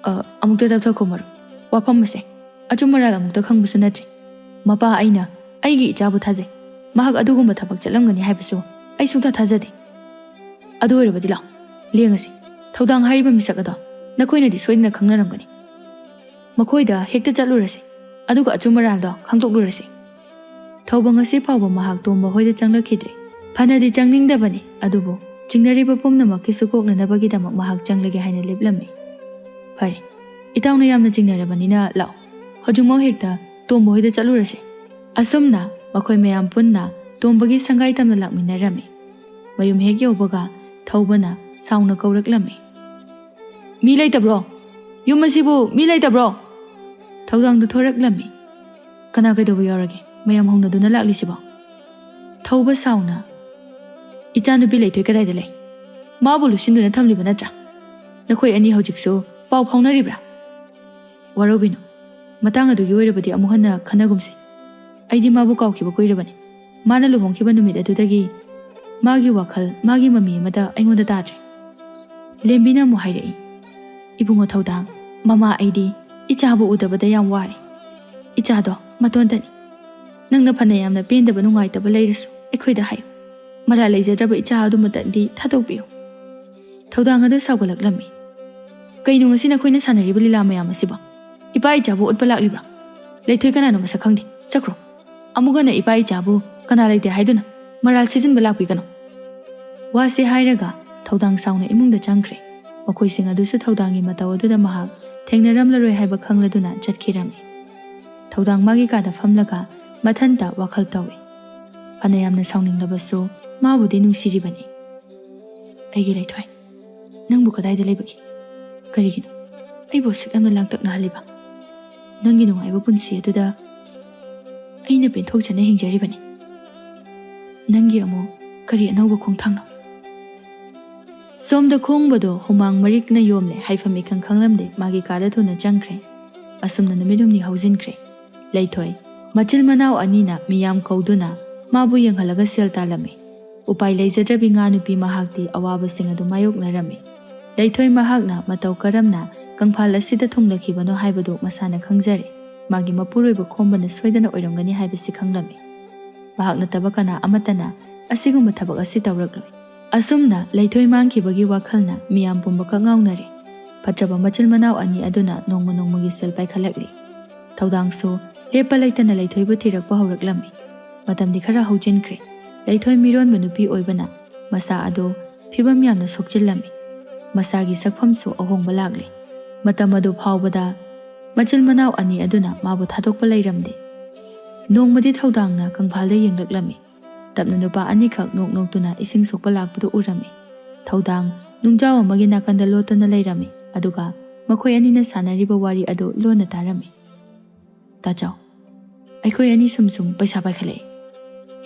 "ꯑ, ꯑꯃꯨꯛꯇ ꯇꯞꯊꯈꯣ ꯃꯔꯨꯞ꯫ ꯋꯥꯐꯝ ꯑꯁꯦ ꯑꯆꯨꯝ ꯑꯔꯥꯟ ꯑꯃꯨꯛꯇ ꯈꯪꯕꯁꯨ ꯅꯠꯇ꯭ꯔꯤ꯫ ꯃꯄꯥ ꯑꯩꯅ ꯑꯩꯒꯤ ꯏꯆꯥꯕꯨ ꯊꯥꯖꯩ꯫ ꯃꯍꯥꯛ ꯑꯗꯨꯒꯨꯝꯕ ꯊꯕꯛ ꯆꯠꯂꯝꯒꯅꯤ ꯍꯥꯏꯕꯁꯨ ꯑꯩ ꯁꯨꯡꯊꯥ ꯊꯥꯖꯗꯦ꯫ ꯑꯗꯨ ꯑꯣꯏꯔꯕꯗꯤ ꯂꯥꯛꯑꯣ, ꯂꯦꯡꯉꯁꯤ꯫ ꯊꯧꯗꯥꯡ ꯍꯥꯏꯔꯤꯕ ꯃꯤꯁꯛ ꯑꯗꯣ ꯅꯈꯣꯏꯅꯗꯤ ꯁꯣꯏꯗꯅ ꯈꯪꯅꯔꯝꯒꯅꯤ꯫ ꯃꯈꯣꯏꯗ ꯍꯦꯛꯇ ꯆꯠꯂꯨꯔꯁꯤ, ꯑꯗꯨꯒ ꯑꯆꯨꯝ ꯑꯔꯥꯟꯗꯣ ꯈꯪꯗꯣꯛꯂꯨꯔꯁꯤ꯫" ꯊꯧꯕ ꯉꯁꯤ ꯐꯥꯎꯕ ꯃꯍꯥꯛ ꯇꯣꯝꯕ ꯍꯣꯏꯗ ꯆꯪꯂꯛꯈꯤꯗ꯭ꯔꯦ꯫ ꯐꯅꯗꯤ ꯆꯪꯅꯤꯡꯗꯕꯅꯤ, ꯑꯗꯨꯕꯨ ꯆꯤꯡꯅꯔꯤꯕ ꯄꯨꯝꯅꯃꯛꯀꯤꯁꯨ ꯀꯣꯛꯅꯅꯕꯒꯤꯗꯃꯛ ꯃꯍꯥꯛ ꯆꯪꯂꯒꯦ ꯍꯥꯏꯅ ꯂꯦꯞꯂꯝꯃꯤ꯫ "ꯐꯔꯦ, ꯏꯇꯥꯎꯅ ꯌꯥꯝꯅ ꯆꯤꯡꯅꯔꯕꯅꯤꯅ ꯂꯥꯛꯑꯣ, ꯍꯧꯖꯤꯛꯃꯛ ꯍꯦꯛꯇ ꯇꯣꯝꯕ ꯍꯣꯏꯗ ꯆꯠꯂꯨꯔꯁꯤ꯫" ꯑꯁꯨꯝꯅ ꯃꯈꯣꯏ ꯃꯌꯥꯝ ꯄꯨꯟꯅ ꯇꯣꯝꯕꯒꯤ ꯁꯪꯒꯥꯏ ꯇꯝꯅ ꯂꯥꯛꯃꯤꯟꯅꯔꯝꯃꯤ꯫ ꯃꯌꯨꯝ ꯍꯦꯛ ꯌꯧꯕꯒ ꯊꯧꯕꯅ ꯁꯥꯎꯅ ꯀꯧꯔꯛꯂꯝꯃꯤ꯫ "ꯃꯤ ꯂꯩꯇꯕ꯭ꯔꯣ? ꯌꯨꯝ ꯑꯁꯤꯕꯨ ꯃꯤ ꯂꯩꯇꯕ꯭ꯔꯣ?" ꯊꯧꯗꯥꯡꯗꯨ ꯊꯣꯔꯛꯂꯝꯃꯤ꯫ "ꯀꯅꯥ ꯀꯩꯗꯧꯕ ꯌꯥꯎꯔꯒꯦ? ꯃꯌꯥꯝ ꯍꯧꯅꯗꯨꯅ ꯂꯥꯛꯂꯤꯁꯤꯕꯣ?" ꯊꯧꯕ ꯁꯥꯎꯅ, "ꯏꯆꯥꯅꯨꯄꯤ ꯂꯩꯊꯣꯏ ꯀꯗꯥꯏꯗ ꯂꯩ? ꯃꯥꯕꯨ ꯂꯨꯁꯤꯟꯗꯨꯅ ꯊꯝꯂꯤꯕ ꯅꯠꯇ꯭ꯔꯥ? ꯅꯈꯣꯏ ꯑꯅꯤ ꯍꯧꯖꯤꯛꯁꯨ ꯄꯥꯎ ꯐꯥꯎꯅꯔꯤꯕ꯭ꯔꯥ?" "ꯋꯥꯔꯧꯕꯤꯅꯨ, ꯃꯇꯥꯡ ꯑꯗꯨꯒꯤ ꯑꯣꯏꯔꯕꯗꯤ ꯑꯃꯨꯛ ꯍꯟꯅ ꯈꯟꯅꯒꯨꯝꯁꯤ꯫ ꯑꯩꯗꯤ ꯃꯥꯕꯨ ꯀꯥꯎꯈꯤꯕ ꯀꯨꯏꯔꯕꯅꯤ꯫ ꯃꯥꯅ ꯂꯨꯍꯣꯡꯈꯤꯕ ꯅꯨꯃꯤꯠ ꯑꯗꯨꯗꯒꯤ ꯃꯥꯒꯤ ꯋꯥꯈꯜ, ꯃꯥꯒꯤ ꯃꯃꯤ ꯑꯃꯠꯇ ꯑꯩꯉꯣꯟꯗ ꯇꯥꯗ꯭ꯔꯦ꯫" ꯂꯦꯝꯕꯤꯅ ꯑꯃꯨꯛ ꯍꯥꯏꯔꯛꯏ, "ꯏꯕꯨꯡꯉꯣ ꯊꯧꯗꯥꯡ, ꯃꯃꯥ ꯑꯩꯗꯤ ꯏꯆꯥꯕꯨ ꯎꯗꯕꯗ ꯌꯥꯝ ꯋꯥꯔꯦ꯫ ꯏꯆꯥꯗꯣ ꯃꯇꯣꯟꯇꯅꯤ꯫ ꯅꯪꯅ ꯐꯅ ꯌꯥꯝꯅ ꯄꯦꯟꯗꯕ ꯅꯨꯡꯉꯥꯏꯇꯕ ꯂꯩꯔꯁꯨ ꯑꯩꯈꯣꯏꯗ ꯍꯥꯏꯌꯨ꯫ ꯃꯔꯥꯜ ꯂꯩꯖꯗ꯭ꯔꯕ ꯏꯆꯥ ꯑꯗꯨꯃꯇꯪꯗꯤ ꯊꯥꯗꯣꯛꯄꯤꯌꯨ꯫" ꯊꯧꯗꯥꯡ ꯑꯗꯨ ꯁꯥꯎꯒꯠꯂꯛꯂꯝꯃꯤ꯫ "ꯀꯩꯅꯣ ꯉꯁꯤ ꯅꯈꯣꯏꯅ ꯁꯥꯟꯅꯔꯤꯕ ꯂꯤꯂꯥ ꯃꯌꯥꯝ ꯑꯁꯤꯕꯣ? ꯏꯄꯥ ꯏꯆꯥꯕꯨ ꯎꯠꯄ ꯂꯥꯛꯂꯤꯕ꯭ꯔꯥ? ꯂꯩꯊꯣꯏ ꯀꯅꯥꯅꯣ ꯃꯁꯛ ꯈꯪꯗꯦ, ꯆꯠꯈ꯭ꯔꯣ꯫ ꯑꯃꯨꯛ ꯍꯟꯅ ꯏꯄꯥ ꯏꯆꯥꯕꯨ ꯀꯅꯥ ꯂꯩꯇꯦ ꯍꯥꯏꯗꯨꯅ ꯃꯔꯥꯜ ꯁꯤꯖꯤꯟꯕ ꯂꯥꯛꯄꯤꯒꯅꯨ꯫" ꯋꯥꯁꯦ ꯍꯥꯏꯔꯒ ꯊꯧꯗꯥꯡ ꯁꯥꯎꯅ ꯏꯃꯨꯡꯗ ꯆꯪꯈ꯭ꯔꯦ꯫ ꯃꯈꯣꯏꯁꯤꯡ ꯑꯗꯨꯁꯨ ꯊꯧꯗꯥꯡꯒꯤ ꯃꯇꯧ ꯑꯗꯨꯗ ꯃꯍꯥꯛ ꯊꯦꯡꯅꯔꯝꯂꯔꯣꯏ ꯍꯥꯏꯕ ꯈꯪꯂꯗꯨꯅ ꯆꯠꯈꯤꯔꯝꯃꯤ꯫ ꯊꯧꯗꯥꯡ ꯃꯥꯒꯤ ꯀꯥꯗ ꯐꯝꯂꯒ ꯃꯊꯟꯇ ꯋꯥꯈꯜ ꯇꯧꯏ꯫ ꯐꯅ ꯌꯥꯝꯅ ꯁꯥꯎꯅꯤꯡꯂꯕꯁꯨ ꯃꯥꯕꯨꯗꯤ ꯅꯨꯡꯁꯤꯔꯤꯕꯅꯤ꯫ "ꯑꯩꯒꯤ ꯂꯩꯊꯣꯏ, ꯅꯪꯕꯨ ꯀꯗꯥꯏꯗ ꯂꯩꯕꯒꯦ? ꯀꯔꯤꯒꯤꯅꯣ ꯑꯩꯕꯨ ꯑꯁꯨꯛ ꯌꯥꯝꯅ ꯂꯥꯡꯇꯛꯅꯍꯜꯂꯤꯕ? ꯅꯪꯒꯤ ꯅꯨꯡꯉꯥꯏꯕ ꯄꯨꯟꯁꯤ ꯑꯗꯨꯗ ꯑꯩꯅ ꯄꯦꯟꯊꯣꯛꯆꯅ ꯍꯤꯡꯖꯔꯤꯕꯅꯤ꯫ ꯅꯪꯒꯤ ꯑꯃꯨꯛ ꯀꯔꯤ ꯑꯅꯧꯕ ꯈꯣꯡꯊꯥꯡꯅꯣ?" ꯁꯣꯝꯗ ꯈꯣꯡꯕꯗꯣ ꯍꯨꯃꯥꯡ ꯃꯔꯤꯛꯅ ꯌꯣꯝꯂꯦ, ꯍꯥꯏꯐꯝ ꯏꯈꯪ ꯈꯪꯂꯝꯗꯦ꯫ ꯃꯥꯒꯤ ꯀꯥꯗ ꯊꯨꯅ ꯆꯪꯈ꯭ꯔꯦ꯫ ꯑꯁꯨꯝꯅ ꯅꯨꯃꯤꯠ ꯍꯨꯝꯅꯤ ꯍꯧꯖꯤꯟꯈ꯭ꯔꯦ꯫ ꯂꯩꯊꯣꯏ, ꯃꯆꯤꯜ ꯃꯅꯥꯎ ꯑꯅꯤꯅ ꯃꯤꯌꯥꯝ ꯀꯧꯗꯨꯅ ꯃꯥꯕꯨ ꯌꯦꯡꯍꯜꯂꯒ ꯁꯦꯜ ꯇꯥꯜꯂꯝꯃꯤ꯫ ꯎꯄꯥꯏ ꯂꯩꯖꯗ꯭ꯔꯕꯤ ꯉꯥ ꯅꯨꯄꯤ ꯃꯍꯥꯛꯇꯤ ꯑꯋꯥꯕꯁꯤꯡ ꯑꯗꯨ ꯃꯥꯌꯣꯛꯅꯔꯝꯃꯤ꯫ ꯂꯩꯊꯣꯏ ꯃꯍꯥꯛꯅ ꯃꯇꯧ ꯀꯔꯝꯅ ꯀꯪꯐꯥꯜ ꯑꯁꯤꯗ ꯊꯨꯡꯂꯈꯤꯕꯅꯣ ꯍꯥꯏꯕꯗꯨ ꯃꯁꯥꯅ ꯈꯪꯖꯔꯦ꯫ ꯃꯥꯒꯤ ꯃꯄꯨꯔꯣꯏꯕ ꯈꯣꯝꯕꯅ ꯁꯣꯏꯗꯅ ꯑꯣꯏꯔꯝꯒꯅꯤ ꯍꯥꯏꯕꯁꯤ ꯈꯪꯂꯝꯃꯤ꯫ ꯃꯍꯥꯛ ꯅꯠꯇꯕ ꯀꯅꯥ ꯑꯃꯠꯇꯅ ꯑꯁꯤꯒꯨꯝꯕ ꯊꯕꯛ ꯑꯁꯤ ꯇꯧꯔꯛꯂꯣꯏ꯫ ꯑꯁꯨꯝꯅ ꯂꯩꯊꯣꯏ ꯃꯥꯡꯈꯤꯕꯒꯤ ꯋꯥꯈꯜꯅ ꯃꯤꯌꯥꯝ ꯄꯨꯝꯕ ꯀꯛ ꯉꯥꯎꯅꯔꯦ꯫ ꯐꯠꯇ꯭ꯔꯕ ꯃꯆꯤꯜ ꯃꯅꯥꯎ ꯑꯅꯤ ꯑꯗꯨꯅ ꯅꯣꯡꯃ ꯅꯣꯡꯃꯒꯤ ꯁꯦꯜ ꯄꯥꯏꯈꯠꯂꯛꯂꯤ꯫ ꯊꯧꯗꯥꯡꯁꯨ ꯂꯦꯞꯄ ꯂꯩꯇꯅ ꯂꯩꯊꯣꯏꯕꯨ ꯊꯤꯔꯛꯄ ꯍꯧꯔꯛꯂꯝꯃꯤ꯫ ꯃꯇꯝꯗꯤ ꯈꯔ ꯍꯧꯖꯤꯟꯈ꯭ꯔꯦ꯫ ꯂꯩꯊꯣꯏ ꯃꯤꯔꯣꯟꯕ ꯅꯨꯄꯤ ꯑꯣꯏꯕꯅ ꯃꯁꯥ ꯑꯗꯨ ꯐꯤꯕꯝ ꯌꯥꯝꯅ ꯁꯣꯛꯆꯤꯜꯂꯝꯃꯤ꯫ ꯃꯁꯥꯒꯤ ꯁꯛꯐꯝꯁꯨ ꯑꯍꯣꯡꯕ ꯂꯥꯛꯂꯤ꯫ ꯃꯇꯝ ꯑꯗꯨ ꯐꯥꯎꯕꯗ ꯃꯆꯤꯜ ꯃꯅꯥꯎ ꯑꯅꯤ ꯑꯗꯨꯅ ꯃꯥꯕꯨ ꯊꯥꯗꯣꯛꯄ ꯂꯩꯔꯝꯗꯦ꯫ ꯅꯣꯡꯃꯗꯤ ꯊꯧꯗꯥꯡꯅ ꯀꯪꯐꯥꯜꯗ ꯌꯦꯡꯂꯛꯂꯝꯃꯤ꯫ ꯇꯞꯅ ꯅꯨꯄꯥ ꯑꯅꯤꯈꯛ ꯅꯣꯛ ꯅꯣꯛꯇꯨꯅ ꯏꯁꯤꯡ ꯁꯣꯛꯄ ꯂꯥꯛꯄꯗꯨ ꯎꯔꯝꯃꯤ꯫ ꯊꯧꯗꯥꯡ ꯅꯨꯡꯖꯥꯎ ꯑꯃꯒꯤ ꯅꯥꯀꯟꯗ ꯂꯣꯠꯇꯨꯅ ꯂꯩꯔꯝꯃꯤ, ꯑꯗꯨꯒ ꯃꯈꯣꯏ ꯑꯅꯤꯅ ꯁꯥꯟꯅꯔꯤꯕ ꯋꯥꯔꯤ ꯑꯗꯨ ꯂꯣꯟꯅ ꯇꯥꯔꯝꯃꯤ꯫ "ꯇꯥꯆꯧ, ꯑꯩꯈꯣꯏ ꯑꯅꯤ ꯁꯨꯝ ꯁꯨꯝ ꯄꯩꯁꯥ ꯄꯥꯏꯈꯠꯂꯛꯏ꯫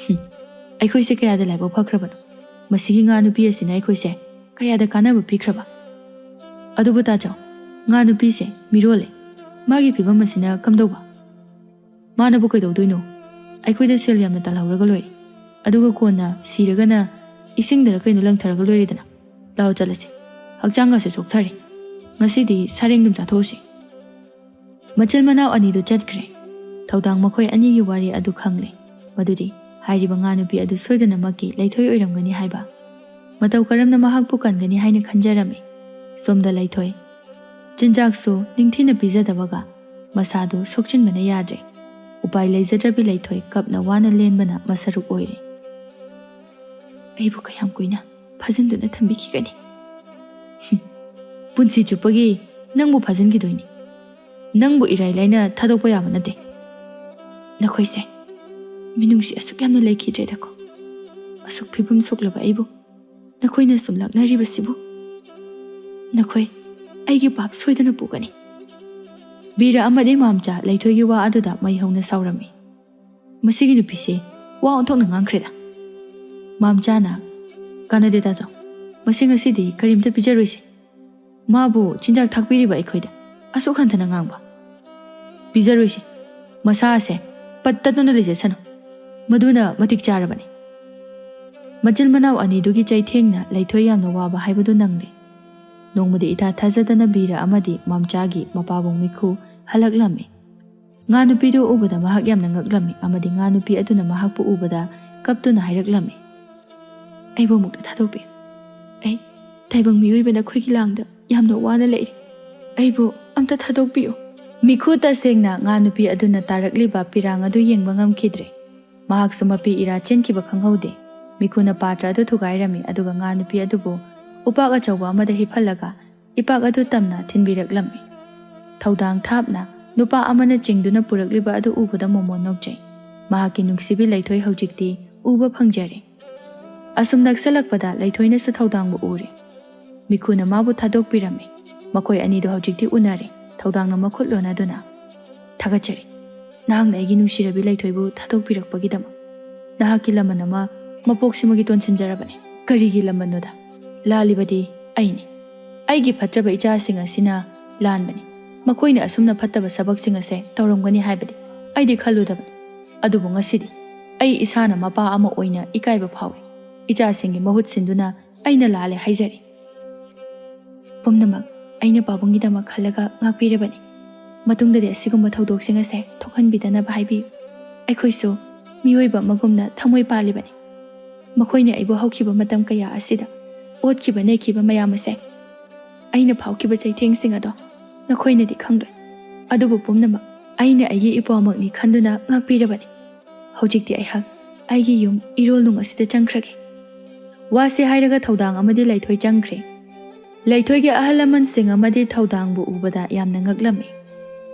ꯍꯨꯝ, ꯑꯩꯈꯣꯏꯁꯦ ꯀꯌꯥꯗ ꯂꯥꯏꯕꯛ ꯐꯈ꯭ꯔꯕꯅꯣ꯫ ꯃꯁꯤꯒꯤ ꯉꯥ ꯅꯨꯄꯤ ꯑꯁꯤꯅ ꯑꯩꯈꯣꯏꯁꯦ ꯀꯌꯥꯗ ꯀꯥꯟꯅꯕ ꯄꯤꯈ꯭ꯔꯕ꯫ ꯑꯗꯨꯕꯨ ꯇꯥꯆꯧ, ꯉꯥ ꯅꯨꯄꯤꯁꯦ ꯃꯤꯔꯣꯜꯂꯦ꯫ ꯃꯥꯒꯤ ꯐꯤꯕꯝ ꯑꯁꯤꯅ ꯀꯝꯗꯧꯕ? ꯃꯥꯅꯕꯨ ꯀꯩꯗꯧꯗꯣꯏꯅꯣ? ꯑꯩꯈꯣꯏꯗ ꯁꯦꯜ ꯌꯥꯝꯅ ꯇꯥꯜꯍꯧꯔꯒ ꯂꯣꯏꯔꯦ, ꯑꯗꯨꯒ ꯀꯣꯟꯅ ꯁꯤꯔꯒꯅ ꯏꯁꯤꯡꯗꯔ ꯀꯩꯅꯣ ꯂꯪꯊꯔꯒ ꯂꯣꯏꯔꯦꯗꯅ꯫ ꯂꯥꯛꯑꯣ ꯆꯠꯂꯁꯤ, ꯍꯛꯆꯥꯡꯒꯁꯦ ꯆꯣꯛꯊꯔꯦ꯫ ꯉꯁꯤꯗꯤ ꯁꯥꯔꯦꯡ ꯑꯗꯨꯝ ꯆꯥꯊꯣꯛꯎꯁꯤ꯫" ꯃꯆꯤꯜ ꯃꯅꯥꯎ ꯑꯅꯤꯗꯨ ꯆꯠꯈ꯭ꯔꯦ꯫ ꯊꯧꯗꯥꯡ ꯃꯈꯣꯏ ꯑꯅꯤꯒꯤ ꯋꯥꯔꯤ ꯑꯗꯨ ꯈꯪꯂꯦ꯫ ꯃꯗꯨꯗꯤ ꯍꯥꯏꯔꯤꯕ ꯉꯥ ꯅꯨꯄꯤ ꯑꯗꯨ ꯁꯣꯏꯗꯅꯃꯛꯀꯤ ꯂꯩꯊꯣꯏ ꯑꯣꯏꯔꯝꯒꯅꯤ ꯍꯥꯏꯕ꯫ ꯃꯇꯧ ꯀꯔꯝꯅ ꯃꯍꯥꯛꯄꯨ ꯀꯟꯒꯅꯤ ꯍꯥꯏꯅ ꯈꯟꯖꯔꯝꯃꯤ꯫ ꯁꯣꯝꯗ ꯂꯩꯊꯣꯏ ꯆꯤꯟꯖꯥꯛꯁꯨ ꯅꯤꯡꯊꯤꯅ ꯄꯤꯖꯗꯕꯒ ꯃꯁꯥꯗꯨ ꯁꯣꯛꯆꯤꯟꯕꯅ ꯌꯥꯗ꯭ꯔꯦ꯫ ꯎꯄꯥꯏ ꯂꯩꯖꯗ꯭ꯔꯕꯤ ꯂꯩꯊꯣꯏ ꯀꯞꯅ ꯋꯥꯅ ꯂꯦꯟꯕꯅ ꯃꯁꯔꯨꯛ ꯑꯣꯏꯔꯦ꯫ "ꯑꯩꯕꯨ ꯀꯌꯥꯝ ꯀꯨꯏꯅ ꯐꯥꯖꯤꯟꯗꯨꯅ ꯊꯝꯕꯤꯈꯤꯒꯅꯤ? ꯍꯨꯝ, ꯄꯨꯟꯁꯤ ꯆꯨꯞꯄꯒꯤ ꯅꯪꯕꯨ ꯐꯥꯖꯤꯟꯈꯤꯗꯣꯏꯅꯤ꯫ ꯅꯪꯕꯨ ꯏꯔꯥꯏ ꯂꯥꯏꯅ ꯊꯥꯗꯣꯛꯄ ꯌꯥꯕ ꯅꯠꯇꯦ꯫ ꯅꯈꯣꯏꯁꯦ ꯃꯤꯅꯨꯡꯁꯤ ꯑꯁꯨꯛ ꯌꯥꯝꯅ ꯂꯩꯈꯤꯗ꯭ꯔꯦꯗꯀꯣ꯫ ꯑꯁꯨꯛ ꯐꯤꯕꯝ ꯁꯣꯛꯂꯕ ꯑꯩꯕꯨ ꯅꯈꯣꯏꯅ ꯁꯨꯝ ꯂꯛꯅꯔꯤꯕꯁꯤꯕꯨ? ꯅꯈꯣꯏ ꯑꯩꯒꯤ ꯄꯥꯞ ꯁꯣꯏꯗꯅ ꯄꯨꯒꯅꯤ꯫" ꯕꯤꯔ ꯑꯃꯗꯤ ꯃꯥꯝꯆꯥ ꯂꯩꯊꯣꯏꯒꯤ ꯋꯥ ꯑꯗꯨꯗ ꯃꯩ ꯍꯧꯅ ꯁꯥꯎꯔꯝꯃꯤ꯫ "ꯃꯁꯤꯒꯤ ꯅꯨꯄꯤꯁꯦ ꯋꯥ ꯑꯣꯟꯊꯣꯛꯅ ꯉꯥꯡꯈ꯭ꯔꯦꯗ꯫" ꯃꯥꯝꯆꯥꯅ, "ꯀꯥꯟꯅꯗꯦ ꯇꯥꯆꯧ, "ꯃꯁꯤ ꯉꯁꯤꯗꯤ ꯀꯔꯤꯝꯇ ꯄꯤꯖꯔꯣꯏꯁꯦ꯫ ꯃꯥꯕꯨ ꯆꯤꯟꯖꯥꯛ ꯊꯥꯛꯄꯤꯔꯤꯕ ꯑꯩꯈꯣꯏꯗ ꯑꯁꯨꯛ ꯍꯟꯊꯅ ꯉꯥꯡꯕ? ꯄꯤꯖꯔꯣꯏꯁꯦ꯫ ꯃꯁꯥꯁꯦ ꯄꯠ ꯇꯠꯇꯨꯅ ꯂꯩꯖꯁꯅꯨ꯫ ꯃꯗꯨꯅ ꯃꯇꯤꯛ ꯆꯥꯔꯕꯅꯤ꯫" ꯃꯆꯤꯟ ꯃꯅꯥꯎ ꯑꯅꯤꯗꯨꯒꯤ ꯆꯩꯊꯦꯡꯅ ꯂꯩꯊꯣꯏ ꯌꯥꯝꯅ ꯋꯥꯕ ꯍꯥꯏꯕꯗꯨ ꯅꯪꯂꯦ꯫ ꯅꯣꯡꯃꯗꯤ ꯏꯊꯥ ꯊꯥꯖꯗꯅ ꯕꯤꯔ ꯑꯃꯗꯤ ꯃꯝꯆꯥꯒꯤ ꯃꯄꯥꯕꯨꯡ ꯃꯤꯈꯨ ꯍꯜꯂꯛꯂꯝꯃꯤ꯫ ꯉꯥ ꯅꯨꯄꯤꯗꯨ ꯎꯕꯗ ꯃꯍꯥꯛ ꯌꯥꯝꯅ ꯉꯛꯂꯝꯃꯤ ꯑꯃꯗꯤ ꯉꯥ ꯅꯨꯄꯤ ꯑꯗꯨꯅ ꯃꯍꯥꯛꯄꯨ ꯎꯕꯗ ꯀꯞꯇꯨꯅ ꯍꯥꯏꯔꯛꯂꯝꯃꯤ, "ꯑꯩꯕꯨ ꯑꯃꯨꯛꯇ ꯊꯥꯗꯣꯛꯄꯤꯌꯨ꯫ ꯑꯩ ꯇꯥꯏꯕꯪ ꯃꯤꯑꯣꯏꯕ ꯅꯈꯣꯏꯒꯤ ꯂꯥꯡꯗ ꯌꯥꯝꯅ ꯋꯥꯅ ꯂꯩꯔꯤ꯫ ꯑꯩꯕꯨ ꯑꯝꯇ ꯊꯥꯗꯣꯛꯄꯤꯌꯨ꯫" ꯃꯤꯈꯨ ꯇꯁꯦꯡꯅ ꯉꯥ ꯅꯨꯄꯤ ꯑꯗꯨꯅ ꯇꯥꯔꯛꯂꯤꯕ ꯄꯤꯔꯥꯡ ꯑꯗꯨ ꯌꯦꯡꯕ ꯉꯝꯈꯤꯗ꯭ꯔꯦ꯫ ꯃꯍꯥꯛꯁꯨ ꯃꯄꯤ ꯏꯔꯥ ꯆꯦꯟꯈꯤꯕ ꯈꯪꯍꯧꯗꯦ꯫ ꯃꯤꯈꯨꯅ ꯄꯥꯇ꯭ꯔ ꯑꯗꯨ ꯊꯨꯒꯥꯏꯔꯝꯃꯤ, ꯑꯗꯨꯒ ꯉꯥ ꯅꯨꯄꯤ ꯑꯗꯨꯕꯨ ꯎꯄꯥꯛ ꯑꯆꯧꯕ ꯑꯃꯗ ꯍꯤꯞꯍꯜꯂꯒ ꯏꯄꯥꯛ ꯑꯗꯨ ꯇꯝꯅ ꯊꯤꯟꯕꯤꯔꯛꯂꯝꯃꯤ꯫ ꯊꯧꯗꯥꯡ ꯊꯥꯞꯅ ꯅꯨꯄꯥ ꯑꯃꯅ ꯆꯤꯡꯗꯨꯅ ꯄꯨꯔꯛꯂꯤꯕ ꯑꯗꯨ ꯎꯕꯗ ꯃꯣꯃꯣꯟ ꯅꯣꯛꯆꯩ꯫ ꯃꯍꯥꯛꯀꯤ ꯅꯨꯡꯁꯤꯕꯤ ꯂꯩꯊꯣꯏ ꯍꯧꯖꯤꯛꯇꯤ ꯎꯕ ꯐꯪꯖꯔꯦ꯫ ꯑꯁꯨꯝ ꯅꯛꯁꯜꯂꯛꯄꯗ ꯂꯩꯊꯣꯏꯅꯁꯨ ꯊꯧꯗꯥꯡꯕꯨ ꯎꯔꯦ꯫ ꯃꯤꯈꯨꯅ ꯃꯥꯕꯨ ꯊꯥꯗꯣꯛꯄꯤꯔꯝꯃꯤ꯫ ꯃꯈꯣꯏ ꯑꯅꯤꯗꯨ ꯍꯧꯖꯤꯛꯇꯤ ꯎꯅꯔꯦ꯫ ꯊꯧꯗꯥꯡꯅ ꯃꯈꯨꯠ ꯂꯣꯟꯅꯗꯨꯅ, "ꯊꯥꯒꯠꯆꯔꯤ, ꯅꯍꯥꯛꯅ ꯑꯩꯒꯤ ꯅꯨꯡꯁꯤꯔꯕꯤ ꯂꯩꯊꯣꯏꯕꯨ ꯊꯥꯗꯣꯛꯄꯤꯔꯛꯄꯒꯤꯗꯃꯛ꯫ ꯅꯍꯥꯛꯀꯤ ꯂꯃꯟ ꯑꯃ ꯃꯄꯣꯛꯁꯤꯃꯒꯤ ꯇꯣꯟꯁꯤꯟꯖꯔꯕꯅꯤ꯫" "ꯀꯔꯤꯒꯤ ꯂꯃꯟꯅꯣꯗ? ꯂꯥꯜꯂꯤꯕꯗꯤ ꯑꯩꯅꯤ꯫ ꯑꯩꯒꯤ ꯐꯠꯇ꯭ꯔꯕ ꯏꯆꯥꯁꯤꯡ ꯑꯁꯤꯅ ꯂꯥꯟꯕꯅꯤ꯫ ꯃꯈꯣꯏꯅ ꯑꯁꯨꯝꯅ ꯐꯠꯇꯕ ꯊꯕꯛꯁꯤꯡ ꯑꯁꯦ ꯇꯧꯔꯝꯒꯅꯤ ꯍꯥꯏꯕꯗꯤ ꯑꯩꯗꯤ ꯈꯜꯂꯨꯗꯕꯅꯤ꯫ ꯑꯗꯨꯕꯨ ꯉꯁꯤꯗꯤ ꯑꯩ ꯏꯁꯥꯅ ꯃꯄꯥ ꯑꯃ ꯑꯣꯏꯅ ꯏꯀꯥꯏꯕ ꯐꯥꯎꯏ꯫ ꯏꯆꯥꯁꯤꯡꯒꯤ ꯃꯍꯨꯠ ꯁꯤꯟꯗꯨꯅ ꯑꯩꯅ ꯂꯥꯜꯂꯦ ꯍꯥꯏꯖꯔꯤ꯫ ꯄꯨꯝꯅꯃꯛ ꯑꯩꯅ ꯄꯥꯕꯨꯡꯒꯤꯗꯃꯛ ꯈꯜꯂꯒ ꯉꯥꯛꯄꯤꯔꯕꯅꯤ꯫ ꯃꯇꯨꯡꯗꯗꯤ ꯑꯁꯤꯒꯨꯝꯕ ꯊꯧꯗꯣꯛꯁꯤꯡ ꯑꯁꯦ ꯊꯣꯛꯍꯟꯕꯤꯗꯅꯕ ꯍꯥꯏꯕꯤꯌꯨ꯫ ꯑꯩꯈꯣꯏꯁꯨ ꯃꯤꯑꯣꯏꯕ ꯑꯃꯒꯨꯝꯅ ꯊꯃꯣꯏ ꯄꯥꯜꯂꯤꯕꯅꯤ꯫ ꯃꯈꯣꯏꯅ ꯑꯩꯕꯨ ꯍꯧꯈꯤꯕ ꯃꯇꯝ ꯀꯌꯥ ꯑꯁꯤꯗ ꯑꯣꯠꯈꯤꯕ ꯅꯩꯈꯤꯕ ꯃꯌꯥꯝ ꯑꯁꯦ, ꯑꯩꯅ ꯐꯥꯎꯈꯤꯕ ꯆꯩꯊꯦꯡꯁꯤꯡ ꯑꯗꯣ ꯅꯈꯣꯏꯅꯗꯤ ꯈꯪꯂꯣꯏ꯫ ꯑꯗꯨꯕꯨ ꯄꯨꯝꯅꯃꯛ ꯑꯩꯅ ꯑꯩꯒꯤ ꯏꯄ꯭ꯋꯥꯃꯛꯅꯤ ꯈꯟꯗꯨꯅ ꯉꯥꯛꯄꯤꯔꯕꯅꯤ꯫ ꯍꯧꯖꯤꯛꯇꯤ ꯑꯩꯍꯥꯛ ꯑꯩꯒꯤ ꯌꯨꯝ ꯏꯔꯣꯜꯅꯨꯡ ꯑꯁꯤꯗ ꯆꯪꯈ꯭ꯔꯒꯦ꯫" ꯋꯥꯁꯤ ꯍꯥꯏꯔꯒ ꯊꯧꯗꯥꯡ ꯑꯃꯗꯤ ꯂꯩꯊꯣꯏ ꯆꯪꯈ꯭ꯔꯦ꯫ ꯂꯩꯊꯣꯏꯒꯤ ꯑꯍꯜ ꯂꯃꯟꯁꯤꯡ ꯑꯃꯗꯤ ꯊꯧꯗꯥꯡꯕꯨ ꯎꯕꯗ ꯌꯥꯝꯅ ꯉꯛꯂꯝꯃꯤ꯫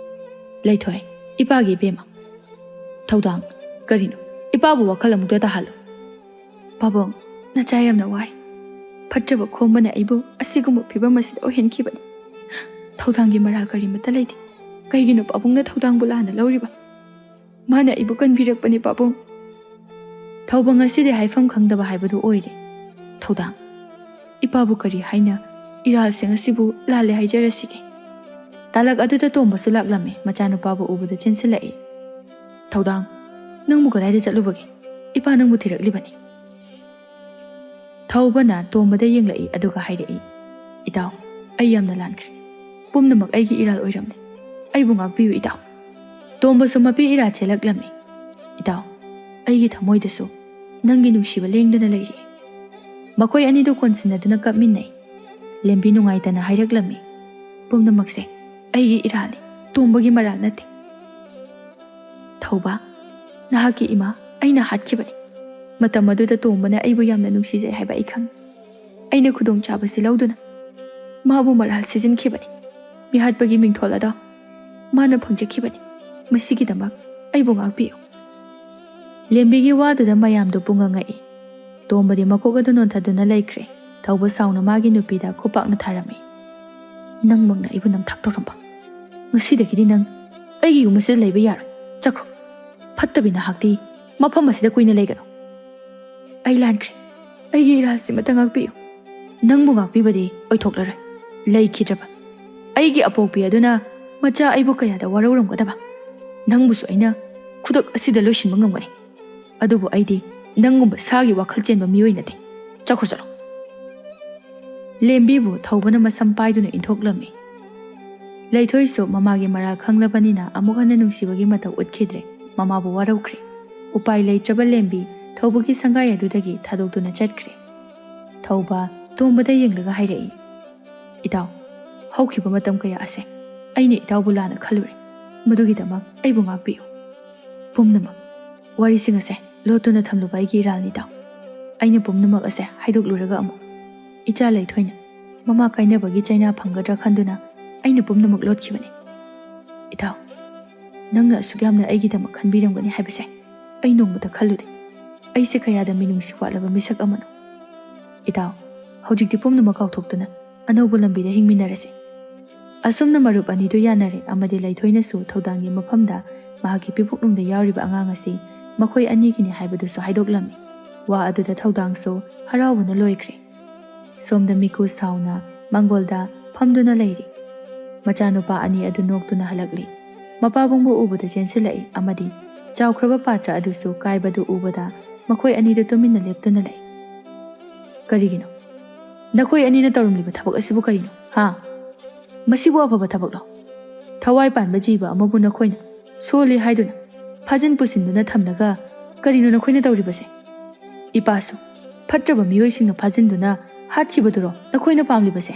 ꯂꯩꯊꯣꯏ, "ꯏꯄꯥꯒꯤ ꯏꯕꯦꯝꯃ꯫" ꯊꯧꯗꯥꯡ, "ꯀꯔꯤꯅꯣ? ꯏꯄꯥꯕꯨ ꯋꯥꯈꯜ ꯑꯃꯨꯛꯇ ꯇꯥꯍꯜꯂꯨ꯫" "ꯄꯥꯕꯨꯡ, ꯅꯆꯥ ꯌꯥꯝꯅ ꯋꯥꯔꯤ꯫ ꯐꯠꯇ꯭ꯔꯕ ꯈꯣꯝꯕꯅ ꯑꯩꯕꯨ ꯑꯁꯤꯒꯨꯝꯕ ꯐꯤꯕꯝ ꯑꯁꯤꯗ ꯑꯣꯏꯍꯟꯈꯤꯕꯅꯤ꯫ ꯊꯧꯗꯥꯡꯒꯤ ꯃꯔꯥ ꯀꯔꯤꯃꯠꯇ ꯂꯩꯇꯦ꯫ ꯀꯩꯒꯤꯅꯣ ꯄꯥꯕꯨꯡꯅ ꯊꯧꯗꯥꯡꯕꯨ ꯂꯥꯟꯅ ꯂꯧꯔꯤꯕ? ꯃꯥꯅ ꯑꯩꯕꯨ ꯀꯟꯕꯤꯔꯛꯄꯅꯤ ꯄꯥꯕꯨꯡ꯫" ꯊꯧꯕ ꯉꯁꯤꯗꯤ ꯍꯥꯏꯐꯝ ꯈꯪꯗꯕ ꯍꯥꯏꯕꯗꯨ ꯑꯣꯏꯔꯦ꯫ ꯊꯧꯗꯥꯡ, ꯏꯄꯥꯕꯨ ꯀꯔꯤ ꯍꯥꯏꯅ ꯏꯔꯥꯜꯁꯤꯡ ꯑꯁꯤꯕꯨ ꯂꯥꯜꯂꯦ ꯍꯥꯏꯖꯔꯁꯤꯒꯦ? ꯇꯥꯂꯛ ꯑꯗꯨꯗ ꯇꯣꯝꯕꯁꯨ ꯂꯥꯛꯂꯝꯃꯤ꯫ ꯃꯆꯥꯅꯨꯄꯥꯕꯨ ꯎꯕꯗ ꯆꯦꯟꯁꯤꯜꯂꯛꯏ꯫ "ꯊꯧꯗꯥꯡ, ꯅꯪꯕꯨ ꯀꯗꯥꯏꯗ ꯆꯠꯂꯨꯕꯒꯦ? ꯏꯄꯥ ꯅꯪꯕꯨ ꯊꯤꯔꯛꯂꯤꯕꯅꯤ꯫" ꯊꯧꯕꯅ ꯇꯣꯝꯕꯗ ꯌꯦꯡꯂꯛꯏ, ꯑꯗꯨꯒ ꯍꯥꯏꯔꯛꯏ, "ꯏꯇꯥꯎ, ꯑꯩ ꯌꯥꯝꯅ ꯂꯥꯟꯈ꯭ꯔꯦ꯫ ꯄꯨꯝꯅꯃꯛ ꯑꯩꯒꯤ ꯏꯔꯥꯜ ꯑꯣꯏꯔꯝꯂꯦ꯫ ꯑꯩꯕꯨ ꯉꯥꯛꯄꯤꯌꯨ ꯏꯇꯥꯎ꯫" ꯇꯣꯝꯕꯁꯨ ꯃꯄꯤ ꯏꯔꯥ ꯆꯦꯜꯂꯛꯂꯝꯃꯤ꯫ "ꯏꯇꯥꯎ, ꯑꯩꯒꯤ ꯊꯃꯣꯏꯗꯁꯨ ꯅꯪꯒꯤ ꯅꯨꯡꯁꯤꯕ ꯂꯦꯡꯗꯅ ꯂꯩꯔꯤ꯫" ꯃꯈꯣꯏ ꯑꯅꯤꯗꯨ ꯀꯣꯟꯁꯤꯟꯅꯗꯨꯅ ꯀꯞꯃꯤꯟꯅꯩ꯫ ꯂꯦꯝꯕꯤ ꯅꯨꯡꯉꯥꯏꯇꯅ ꯍꯥꯏꯔꯛꯂꯝꯃꯤ, "ꯄꯨꯝꯅꯃꯛꯁꯦ ꯑꯩꯒꯤ ꯏꯔꯥꯜꯅꯤ, ꯇꯣꯝꯕꯒꯤ ꯃꯔꯥꯜ ꯅꯠꯇꯦ꯫" "ꯊꯧꯕ, ꯅꯍꯥꯛꯀꯤ ꯏꯃꯥ ꯑꯩꯅ ꯍꯥꯠꯈꯤꯕꯅꯤ꯫ ꯃꯇꯝ ꯑꯗꯨꯗ ꯇꯣꯝꯕꯅ ꯑꯩꯕꯨ ꯌꯥꯝꯅ ꯅꯨꯡꯁꯤꯖꯩ ꯍꯥꯏꯕ ꯑꯩ ꯈꯪꯏ꯫ ꯑꯩꯅ ꯈꯨꯗꯣꯡꯆꯥꯕꯁꯤ ꯂꯧꯗꯨꯅ ꯃꯥꯕꯨ ꯃꯔꯥꯜ ꯁꯤꯖꯤꯟꯈꯤꯕꯅꯤ꯫ ꯃꯤꯍꯥꯠꯄꯒꯤ ꯃꯤꯡꯊꯣꯜ ꯑꯗꯣ ꯃꯥꯅ ꯐꯪꯖꯈꯤꯕꯅꯤ꯫ ꯃꯁꯤꯒꯤꯗꯃꯛ ꯑꯩꯕꯨ ꯉꯥꯛꯄꯤꯌꯨ꯫" ꯂꯦꯝꯕꯤꯒꯤ ꯋꯥꯗꯨꯗ ꯃꯌꯥꯝꯗꯨ ꯄꯨꯡꯉꯛ ꯉꯛꯏ꯫ ꯇꯣꯝꯕꯗꯤ ꯃꯀꯣꯛ ꯑꯗꯨ ꯅꯣꯟꯊꯗꯨꯅ ꯂꯩꯈ꯭ꯔꯦ꯫ ꯊꯧꯕ ꯁꯥꯎꯅ ꯃꯥꯒꯤ ꯅꯨꯄꯤꯗ ꯈꯨꯄꯥꯛꯅ ꯊꯥꯔꯝꯃꯤ꯫ "ꯅꯪꯃꯛꯅ ꯑꯩꯕꯨ ꯅꯝꯊꯥꯛ ꯇꯧꯔꯝꯕ꯫ ꯉꯁꯤꯗꯒꯤꯗꯤ ꯅꯪ ꯑꯩꯒꯤ ꯌꯨꯝ ꯑꯁꯤꯗ ꯂꯩꯕ ꯌꯥꯔꯣꯏ꯫ ꯆꯠꯈ꯭ꯔꯣ꯫ ꯐꯠꯇꯕꯤ ꯅꯍꯥꯛꯇꯤ ꯃꯐꯝ ꯑꯁꯤꯗ ꯀꯨꯏꯅ ꯂꯩꯒꯅꯨ꯫" "ꯑꯩ ꯂꯥꯟꯈ꯭ꯔꯦ꯫ ꯑꯩꯒꯤ ꯏꯔꯥꯜꯁꯤꯃꯇ ꯉꯥꯛꯄꯤꯌꯨ꯫" "ꯅꯪꯕꯨ ꯉꯥꯛꯄꯤꯕꯗꯤ ꯑꯣꯏꯊꯣꯛꯂꯔꯣꯏ꯫ ꯂꯩꯈꯤꯗ꯭ꯔꯕ ꯑꯩꯒꯤ ꯑꯄꯣꯛꯄꯤ ꯑꯗꯨꯅ ꯃꯆꯥ ꯑꯩꯕꯨ ꯀꯌꯥꯗ ꯋꯥꯔꯧꯔꯝꯒꯗꯕ꯫ ꯅꯪꯕꯨꯁꯨ ꯑꯩꯅ ꯈꯨꯗꯛ ꯑꯁꯤꯗ ꯂꯣꯏꯁꯤꯟꯕ ꯉꯝꯒꯅꯤ꯫ ꯑꯗꯨꯕꯨ ꯑꯩꯗꯤ ꯅꯪꯒꯨꯝꯕ ꯁꯥꯒꯤ ꯋꯥꯈꯜ ꯆꯦꯟꯕ ꯃꯤꯑꯣꯏ ꯅꯠꯇꯦ꯫ ꯆꯠꯈ꯭ꯔꯣ, ꯆꯠꯂꯣ꯫" ꯂꯦꯝꯕꯤꯕꯨ ꯊꯧꯕꯅ ꯃꯁꯝ ꯄꯥꯏꯗꯨꯅ ꯏꯟꯊꯣꯛꯂꯝꯃꯤ꯫ ꯂꯩꯊꯣꯏꯁꯨ ꯃꯃꯥꯒꯤ ꯃꯔꯥꯜ ꯈꯪꯂꯕꯅꯤꯅ ꯑꯃꯨꯛ ꯍꯟꯅ ꯅꯨꯡꯁꯤꯕꯒꯤ ꯃꯇꯧ ꯎꯠꯈꯤꯗ꯭ꯔꯦ꯫ ꯃꯃꯥꯕꯨ ꯋꯥꯔꯧꯈ꯭ꯔꯦ꯫ ꯎꯄꯥꯏ ꯂꯩꯇ꯭ꯔꯕ ꯂꯦꯝꯕꯤ ꯊꯧꯕꯒꯤ ꯁꯪꯒꯥꯏ ꯑꯗꯨꯗꯒꯤ ꯊꯥꯗꯣꯛꯇꯨꯅ ꯆꯠꯈ꯭ꯔꯦ꯫ ꯊꯧꯕ ꯇꯣꯝꯕꯗ ꯌꯦꯡꯂꯒ ꯍꯥꯏꯔꯛꯏ, "ꯏꯇꯥꯎ, ꯍꯧꯈꯤꯕ ꯃꯇꯝ ꯀꯌꯥ ꯑꯁꯦ ꯑꯩꯅ ꯏꯇꯥꯎꯕꯨ ꯂꯥꯟꯅ ꯈꯜꯂꯨꯔꯦ꯫ ꯃꯗꯨꯒꯤꯗꯃꯛ ꯑꯩꯕꯨ ꯉꯥꯛꯄꯤꯌꯨ꯫" "ꯄꯨꯝꯅꯃꯛ, ꯋꯥꯔꯤꯁꯤꯡ ꯑꯁꯦ ꯂꯣꯠꯇꯨꯅ ꯊꯝꯂꯨꯕ ꯑꯩꯒꯤ ꯏꯔꯥꯜꯅꯤ ꯏꯇꯥꯎ꯫ ꯑꯩꯅ ꯄꯨꯝꯅꯃꯛ ꯑꯁꯦ ꯍꯥꯏꯗꯣꯛꯂꯨꯔꯒ ꯑꯃꯨꯛ ꯏꯆꯥ ꯂꯩꯊꯣꯏꯅ ꯃꯃꯥ ꯀꯥꯏꯅꯕꯒꯤ ꯆꯩꯅꯥ ꯐꯪꯒꯗ꯭ꯔꯥ ꯈꯟꯗꯨꯅ ꯑꯩꯅ ꯄꯨꯝꯅꯃꯛ ꯂꯣꯠꯈꯤꯕꯅꯤ꯫ ꯏꯇꯥꯎ, ꯅꯪꯅ ꯑꯁꯨꯛ ꯌꯥꯝꯅ ꯑꯩꯒꯤꯗꯃꯛ ꯈꯟꯕꯤꯔꯝꯒꯅꯤ ꯍꯥꯏꯕꯁꯦ ꯑꯩ ꯅꯣꯡꯃꯇ ꯈꯜꯂꯨꯗꯦ꯫ ꯑꯩꯁꯦ ꯀꯌꯥꯗ ꯃꯤꯅꯨꯡꯁꯤ ꯋꯥꯠꯂꯕ ꯃꯤꯁꯛ ꯑꯃꯅꯣ꯫ ꯏꯇꯥꯎ, ꯍꯧꯖꯤꯛꯇꯤ ꯄꯨꯝꯅꯃꯛ ꯀꯥꯎꯊꯣꯛꯇꯨꯅ ꯑꯅꯧꯕ ꯂꯝꯕꯤꯗ ꯍꯤꯡꯃꯤꯟꯅꯔꯁꯤ꯫" ꯑꯁꯨꯝꯅ ꯃꯔꯨꯞ ꯑꯅꯤꯗꯨ ꯌꯥꯅꯔꯦ ꯑꯃꯗꯤ ꯂꯩꯊꯣꯏꯅꯁꯨ ꯊꯧꯗꯥꯡꯒꯤ ꯃꯐꯝꯗ ꯃꯍꯥꯛꯀꯤ ꯄꯤꯄꯨꯛꯅꯨꯡꯗ ꯌꯥꯎꯔꯤꯕ ꯑꯉꯥꯡ ꯑꯁꯤ ꯃꯈꯣꯏ ꯑꯅꯤꯒꯤꯅꯤ ꯍꯥꯏꯕꯗꯨꯁꯨ ꯍꯥꯏꯗꯣꯛꯂꯝꯃꯤ꯫ ꯋꯥ ꯑꯗꯨꯗ ꯊꯧꯗꯥꯡꯁꯨ ꯍꯔꯥꯎꯕꯅ ꯂꯣꯏꯈ꯭ꯔꯦ꯫ ꯁꯣꯝꯗ ꯃꯤꯈꯨ ꯁꯥꯎꯅ ꯃꯥꯡꯒꯣꯜꯗ ꯐꯝꯗꯨꯅ ꯂꯩꯔꯤ꯫ ꯃꯆꯥꯅꯨꯄꯥ ꯑꯅꯤ ꯑꯗꯨ ꯅꯣꯛꯇꯨꯅ ꯍꯜꯂꯛꯂꯤ꯫ ꯃꯄꯥꯕꯨꯡꯕꯨ ꯎꯕꯗ ꯆꯦꯟꯁꯤꯜꯂꯛꯏ ꯑꯃꯗꯤ ꯆꯥꯎꯈ꯭ꯔꯕ ꯄꯥꯇ꯭ꯔ ꯑꯗꯨꯁꯨ ꯀꯥꯏꯕꯗꯨ ꯎꯕꯗ ꯃꯈꯣꯏ ꯑꯅꯤꯗꯨ ꯇꯨꯃꯤꯟꯅ ꯂꯦꯞꯇꯨꯅ ꯂꯩ꯫ "ꯀꯔꯤꯒꯤꯅꯣ? ꯅꯈꯣꯏ ꯑꯅꯤꯅ ꯇꯧꯔꯝꯂꯤꯕ ꯊꯕꯛ ꯑꯁꯤꯕꯨ ꯀꯔꯤꯅꯣ? ꯍꯥ? ꯃꯁꯤꯕꯨ ꯑꯐꯕ ꯊꯕꯛꯂꯣ? ꯊꯋꯥꯏ ꯄꯥꯟꯕ ꯖꯤꯕ ꯑꯃꯕꯨ ꯅꯈꯣꯏꯅ ꯁꯣꯜꯂꯤ ꯍꯥꯏꯗꯨꯅ ꯐꯥꯖꯤꯟ ꯄꯨꯁꯤꯟꯗꯨꯅ ꯊꯝꯂꯒ ꯀꯔꯤꯅꯣ ꯅꯈꯣꯏꯅ ꯇꯧꯔꯤꯕꯁꯦ? ꯏꯄꯥꯁꯨ ꯐꯠꯇ꯭ꯔꯕ ꯃꯤꯑꯣꯏꯁꯤꯡꯅ ꯐꯥꯖꯤꯟꯗꯨꯅ ꯍꯥꯠꯈꯤꯕꯗꯨꯔꯣ ꯅꯈꯣꯏꯅ ꯄꯥꯝꯂꯤꯕꯁꯦ?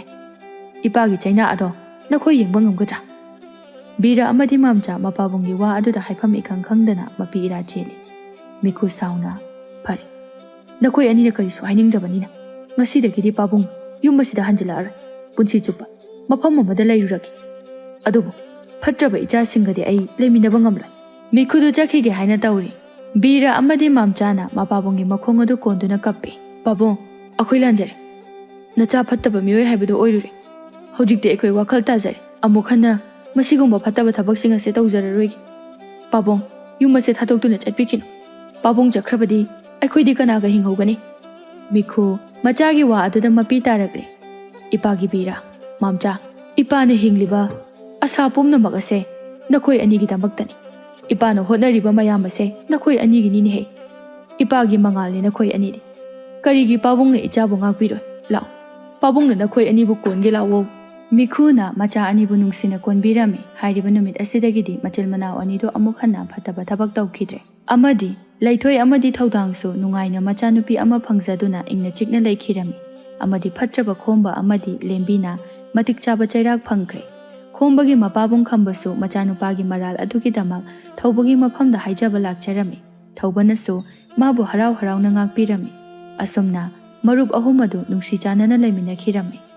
ꯏꯄꯥꯒꯤ ꯆꯩꯅꯥ ꯑꯗꯣ ꯅꯈꯣꯏ ꯌꯦꯡꯕ ꯉꯝꯒꯗ꯭ꯔꯥ?" ꯕꯤꯔ ꯑꯃꯗꯤ ꯃꯥꯝꯆꯥ ꯃꯄꯥꯕꯨꯡꯒꯤ ꯋꯥ ꯑꯗꯨꯗ ꯍꯥꯏꯐꯝ ꯏꯈꯪ ꯈꯪꯗꯅ ꯃꯄꯤ ꯏꯔꯥ ꯆꯦꯜꯂꯤ꯫ ꯃꯤꯈꯨ ꯁꯥꯎꯅ, "ꯐꯔꯦ, ꯅꯈꯣꯏ ꯑꯅꯤꯅ ꯀꯔꯤꯁꯨ ꯍꯥꯏꯅꯤꯡꯗ꯭ꯔꯕꯅꯤꯅ ꯉꯁꯤꯗꯒꯤꯗꯤ ꯄꯥꯕꯨꯡ ꯌꯨꯝ ꯑꯁꯤꯗ ꯍꯟꯖꯤꯜꯂꯛꯑꯔꯣꯏ꯫ ꯄꯨꯟꯁꯤ ꯆꯨꯞꯄ ꯃꯐꯝ ꯑꯃꯗ ꯂꯩꯔꯨꯔꯒꯦ꯫ ꯑꯗꯨꯕꯨ ꯐꯠꯇ꯭ꯔꯕ ꯏꯆꯥꯁꯤꯡꯒꯗꯤ ꯑꯩ ꯂꯩꯃꯤꯟꯅꯕ ꯉꯝꯂꯣꯏ꯫" ꯃꯤꯈꯨꯗꯨ ꯆꯠꯈꯤꯒꯦ ꯍꯥꯏꯅ ꯇꯧꯔꯤ꯫ ꯕꯤꯔ ꯑꯃꯗꯤ ꯃꯥꯝꯆꯥꯅ ꯃꯄꯥꯕꯨꯡꯒꯤ ꯃꯈꯣꯡ ꯑꯗꯨ ꯀꯣꯟꯗꯨꯅ ꯀꯞꯄꯤ꯫ "ꯄꯥꯕꯨꯡ, ꯑꯩꯈꯣꯏ ꯂꯥꯟꯖꯔꯦ꯫ ꯅꯆꯥ ꯐꯠꯇꯕ ꯃꯤꯑꯣꯏ ꯍꯥꯏꯕꯗꯨ ꯑꯣꯏꯔꯨꯔꯦ꯫ ꯍꯧꯖꯤꯛꯇꯤ ꯑꯩꯈꯣꯏ ꯋꯥꯈꯜ ꯇꯥꯖꯔꯦ꯫ ꯑꯃꯨꯛ ꯍꯟꯅ ꯃꯁꯤꯒꯨꯝꯕ ꯐꯠꯇꯕ ꯊꯕꯛꯁꯤꯡ ꯑꯁꯦ ꯇꯧꯖꯔꯔꯣꯏꯒꯦ꯫ ꯄꯥꯕꯨꯡ, ꯌꯨꯝ ꯑꯁꯦ ꯊꯥꯗꯣꯛꯇꯨꯅ ꯆꯠꯄꯤꯈꯤꯅꯨ꯫ ꯄꯥꯕꯨꯡ ꯆꯠꯈ꯭ꯔꯕꯗꯤ ꯑꯩꯈꯣꯏꯗꯤ ꯀꯅꯥꯒ ꯍꯤꯡꯍꯧꯒꯅꯤ?" ꯃꯤꯈꯨ ꯃꯆꯥꯒꯤ ꯋꯥ ꯑꯗꯨꯗ ꯃꯄꯤ ꯇꯥꯔꯛꯂꯦ꯫ "ꯏꯄꯥꯒꯤ ꯕꯤꯔ, ꯃꯥꯝꯆꯥ, ꯏꯄꯥꯅ ꯍꯤꯡꯂꯤꯕ ꯑꯁꯥ ꯄꯨꯝꯅꯃꯛ ꯑꯁꯦ ꯅꯈꯣꯏ ꯑꯅꯤꯒꯤꯗꯃꯛꯇꯅꯤ꯫ ꯏꯄꯥꯅ ꯍꯣꯠꯅꯔꯤꯕ ꯃꯌꯥꯝ ꯑꯁꯦ ꯅꯈꯣꯏ ꯑꯅꯤꯒꯤꯅꯤꯅꯦꯍꯦ꯫ ꯏꯄꯥꯒꯤ ꯃꯉꯥꯜꯅꯤ ꯅꯈꯣꯏ ꯑꯅꯤꯗꯤ꯫ ꯀꯔꯤꯒꯤ ꯄꯥꯕꯨꯡꯅ ꯏꯆꯥꯕꯨ ꯉꯥꯛꯄꯤꯔꯣꯏ? ꯂꯥꯛꯑꯣ, ꯄꯥꯕꯨꯡꯅ ꯅꯈꯣꯏ ꯑꯅꯤꯕꯨ ꯀꯣꯟꯒꯦ, ꯂꯥꯛꯑꯣ꯫" ꯃꯤꯈꯨꯅ ꯃꯆꯥ ꯑꯅꯤꯕꯨ ꯅꯨꯡꯁꯤꯅ ꯀꯣꯟꯕꯤꯔꯝꯃꯤ꯫ ꯍꯥꯏꯔꯤꯕ ꯅꯨꯃꯤꯠ ꯑꯁꯤꯗꯒꯤꯗꯤ ꯃꯆꯤꯜ ꯃꯅꯥꯎ ꯑꯅꯤꯗꯨ ꯑꯃꯨꯛ ꯍꯟꯅ ꯐꯠꯇꯕ ꯊꯕꯛ ꯇꯧꯈꯤꯗ꯭ꯔꯦ꯫ ꯑꯃꯗꯤ ꯂꯩꯊꯣꯏ ꯑꯃꯗꯤ ꯊꯧꯗꯥꯡꯁꯨ ꯅꯨꯡꯉꯥꯏꯅ ꯃꯆꯥꯅꯨꯄꯤ ꯑꯃ ꯐꯪꯖꯗꯨꯅ ꯏꯪꯅ ꯆꯤꯛꯅ ꯂꯩꯈꯤꯔꯝꯃꯤ꯫ ꯑꯃꯗꯤ ꯐꯠꯇ꯭ꯔꯕ ꯈꯣꯝꯕ ꯑꯃꯗꯤ ꯂꯦꯝꯕꯤꯅ ꯃꯇꯤꯛ ꯆꯥꯕ ꯆꯩꯔꯥꯛ ꯐꯪꯈ꯭ꯔꯦ꯫ ꯈꯣꯝꯕꯒꯤ ꯃꯄꯥꯕꯨꯡ ꯈꯝꯕꯁꯨ ꯃꯆꯥꯅꯨꯄꯥꯒꯤ ꯃꯔꯥꯜ ꯑꯗꯨꯒꯤꯗꯃꯛ ꯊꯧꯕꯒꯤ ꯃꯐꯝꯗ ꯍꯥꯏꯖꯕ ꯂꯥꯛꯆꯔꯝꯃꯤ꯫ ꯊꯧꯕꯅꯁꯨ ꯃꯥꯕꯨ ꯍꯔꯥꯎ ꯍꯔꯥꯎꯅ ꯉꯥꯛꯄꯤꯔꯝꯃꯤ꯫ ꯑꯁꯨꯝꯅ ꯃꯔꯨꯞ ꯑꯍꯨꯝ ꯑꯗꯨ ꯅꯨꯡꯁꯤ ꯆꯥꯟꯅꯅ ꯂꯩꯃꯤꯟꯅꯈꯤꯔꯝꯃꯤ꯫